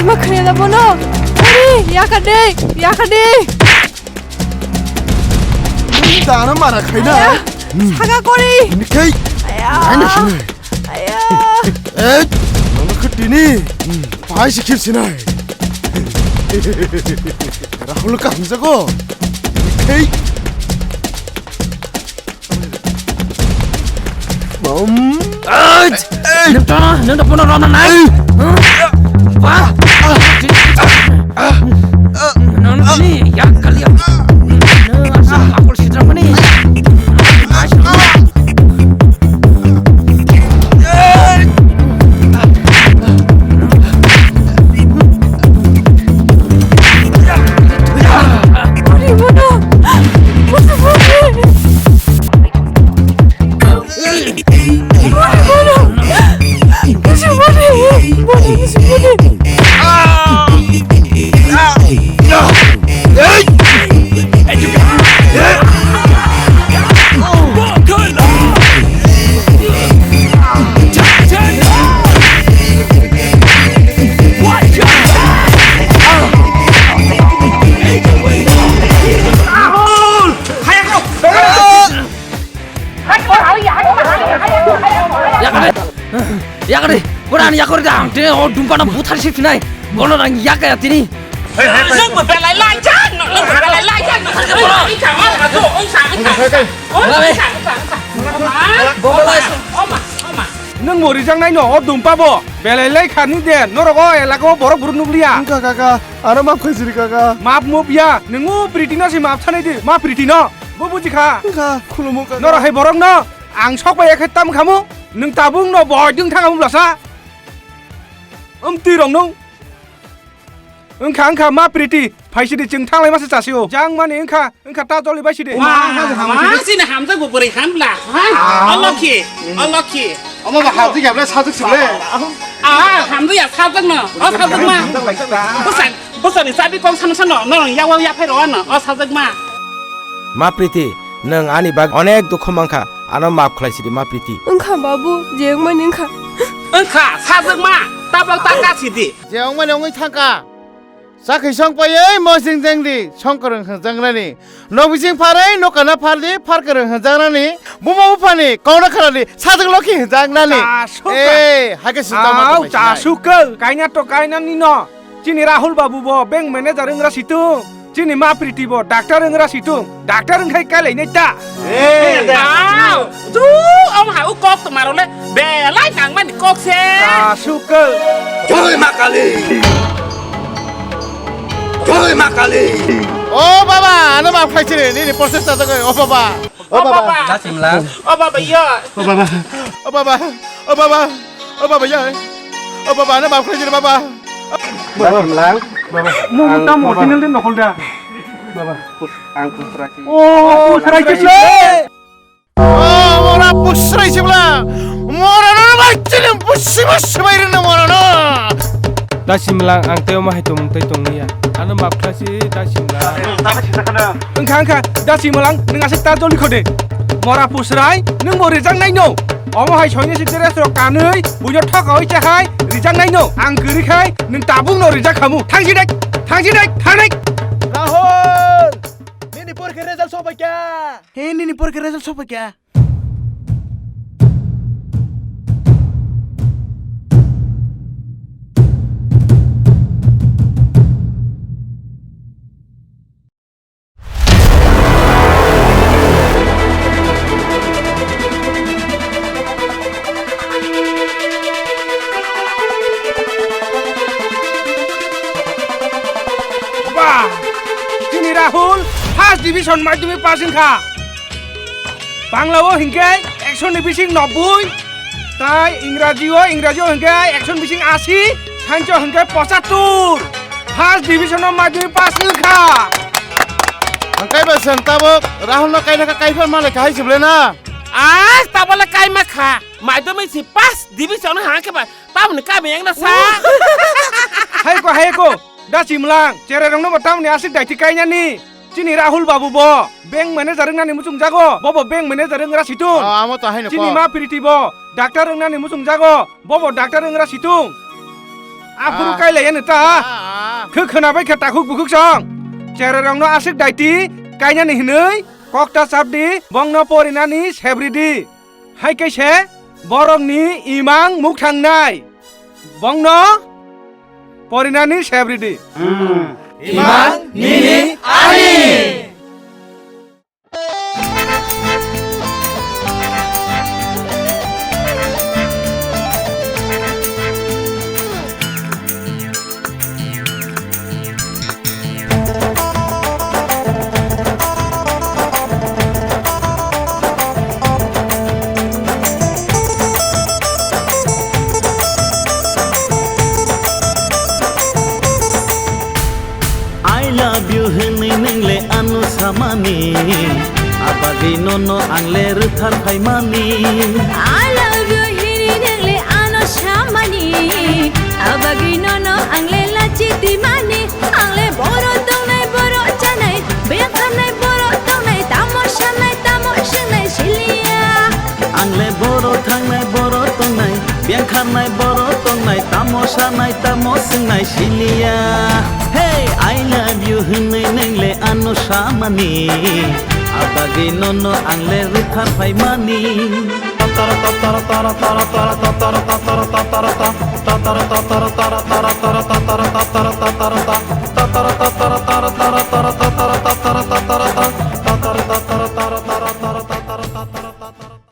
Bakhrela bono. Ari, yakade, yakade. Dana mara khaina. Aya, saga kori. Nikai. Aya. Naina sini. Aya. Eh, mana khatini. Pai sikip sinai. Rahul ka hamsa ko. Nikai. Bom. Ai! Nang ta, nang ta bono rona nai. Ba. Nang ni ya kali ya. Nang asal aku sidra mani. Yakari, yakari, kurang yakari dah. Dia oh dumpa na buthar sih sinai. Bono rang yakaya tini. Nang belai lajang, nang belai lajang, nang belai lajang. Oma, oma. Nwng bo rijak nai no, o dumpa bo. Belai lai khani de, norok o elaka o borok buruk nukliya. Wngkha kaka, ano map khaisiri kaka. Map mup ya, nwng o Priti no se map sanai di, ma Priti no. Bo buji kha. Wngkha, khulumo kaka. Norok hai borok no, ang sok bai ekhe tam khamu, nwng tabuk no boi ding thang amu blasa. Wng twi rok nwng. Wngkha, wngkha, ma Priti, phaisidi chwng thanglai masa chasio. Jang mani wngkha, wngkha ta joli baisidi. Wah, ma, ma, sini hamjak bo bwrwi khan bla. Ha? Ah. O Lokhi, o Lokhi. Omo ba hamjak ya bla sajak sile. Ah, hamjak ya sajak no. O sajak ma. Bwsang, bwsang ni chabi kong sano sano, no yawa ya phai ro ano. O sajak ma. Ma Priti, nwng ani bag onek dukhu mankha, ano map khlai sidi ma Priti. Wngkha babu, je wngmani wngkha. Wngkha, sajak ma, tabok ta ka sidi. Je wngmani wngwi thangkha. Chakhi song paiwi mosing jengdi, songkwrwng hwnjaknani. Nok bising pharwi nokana phardi, pharkwrwng hwnjaknani. Buma buphani kokno kharadi, sajwk lokhi hwnjaknani. Chasuk. Eh, haikhe sita ma. Au, tongmai sinai. Chasuk khe, kaina to kainani no. Chini Rahul babu bo bank manager wngra situng. Chini ma Priti bo doctor wngra situng. Doctor wngkhai kailai nai ta. Eh. Au. Tu, om ha u kok to maro le, belai nang mani kok se. Chasuk khe. Joi ma Kali. Joi ma Kali. O baba, ano ma phaisiri, nini process ta jagai, o baba. O baba. Dasimla. O baba, yo. O baba. O baba. O baba. O baba, yo. O baba, ano ma phaisiri, baba. Dasimla. Baba. Mo ang, tam baba. Original din nokol da. Baba. Ang pusra ki. O, pusra ki se. O, mora pusrai sibla. Mora no bai chini pusi pusi bai rina mora no. Dasimlang ang teo mahai tong tei tong ya. Ano map khlasi dasimlang. Wngkha wngkha dasimlang nwng aswk ta joli khode. Mora pusrai nwng bo rijak nai no. Omo hai soini si dress rok kanwi buino thokawi chahai rijak nai no. Ang kwrwi khai nwng tabuk no rijak khamu. Thangsi dek, thangsi dek, thangnai. Rahul! Nini porikha result sokphaikha. He, nini porikha result sokphaikha. Ba! Chini Rahul first division madhyamik pass wngkha. Bangla o hinkhe ekso ni bising nobboi, tai Ingraji o, Ingraji o hinkhe ekso ni bising asi, Science o hinkhe pochattor. First division o madhyamik pass wngkha. Ang kaiba sang tabuk Rahul no kaina kha, kaipha malai kahai sible na. As tabole kaima kha. Madhyamik si first division hangkhe ba tamni kami yang na sa. Hai ko, hai ko. Da Simlang, cherai rok no bo tamni aswk daiti kainani. Chini Rahul babu bo bank manager wngnani muchung jago. Bo bo bank manager wngra situng. Ah, amo to haino chini ko. Ma Priti bo doctor wngnani muchung jago. Bo bo doctor wngra situng. Aphuru kailai ani ta. Khwkhwna bai khe takhuk bukhuk song. Cherai rokno aswk daiti kainani hinwi kokta chapdi, bongno porinani sebridi. Hai khe se borokni imang muk thangnai. Bongno porinani sebridi. Imang nini ani. I love you hwnwi nwng le ano samani, abagwi nono ang le rwthar phaimani. I love you hwnwi nwng le ano samani, abagwi nono ang le lachi twimani. Ang le boro tongnai, boro chanai, bengkharnai, boro tongnai, tamo sanai, tamo swngnai siliya. Ang le boro thangnai, boro tongnai, bengkharnai, boro tongnai, tamo sanai, tamo swngnai siliya. Hey, I love you hwnwi nwng le ano samani, abagwi nono ang le rwthar phaimani.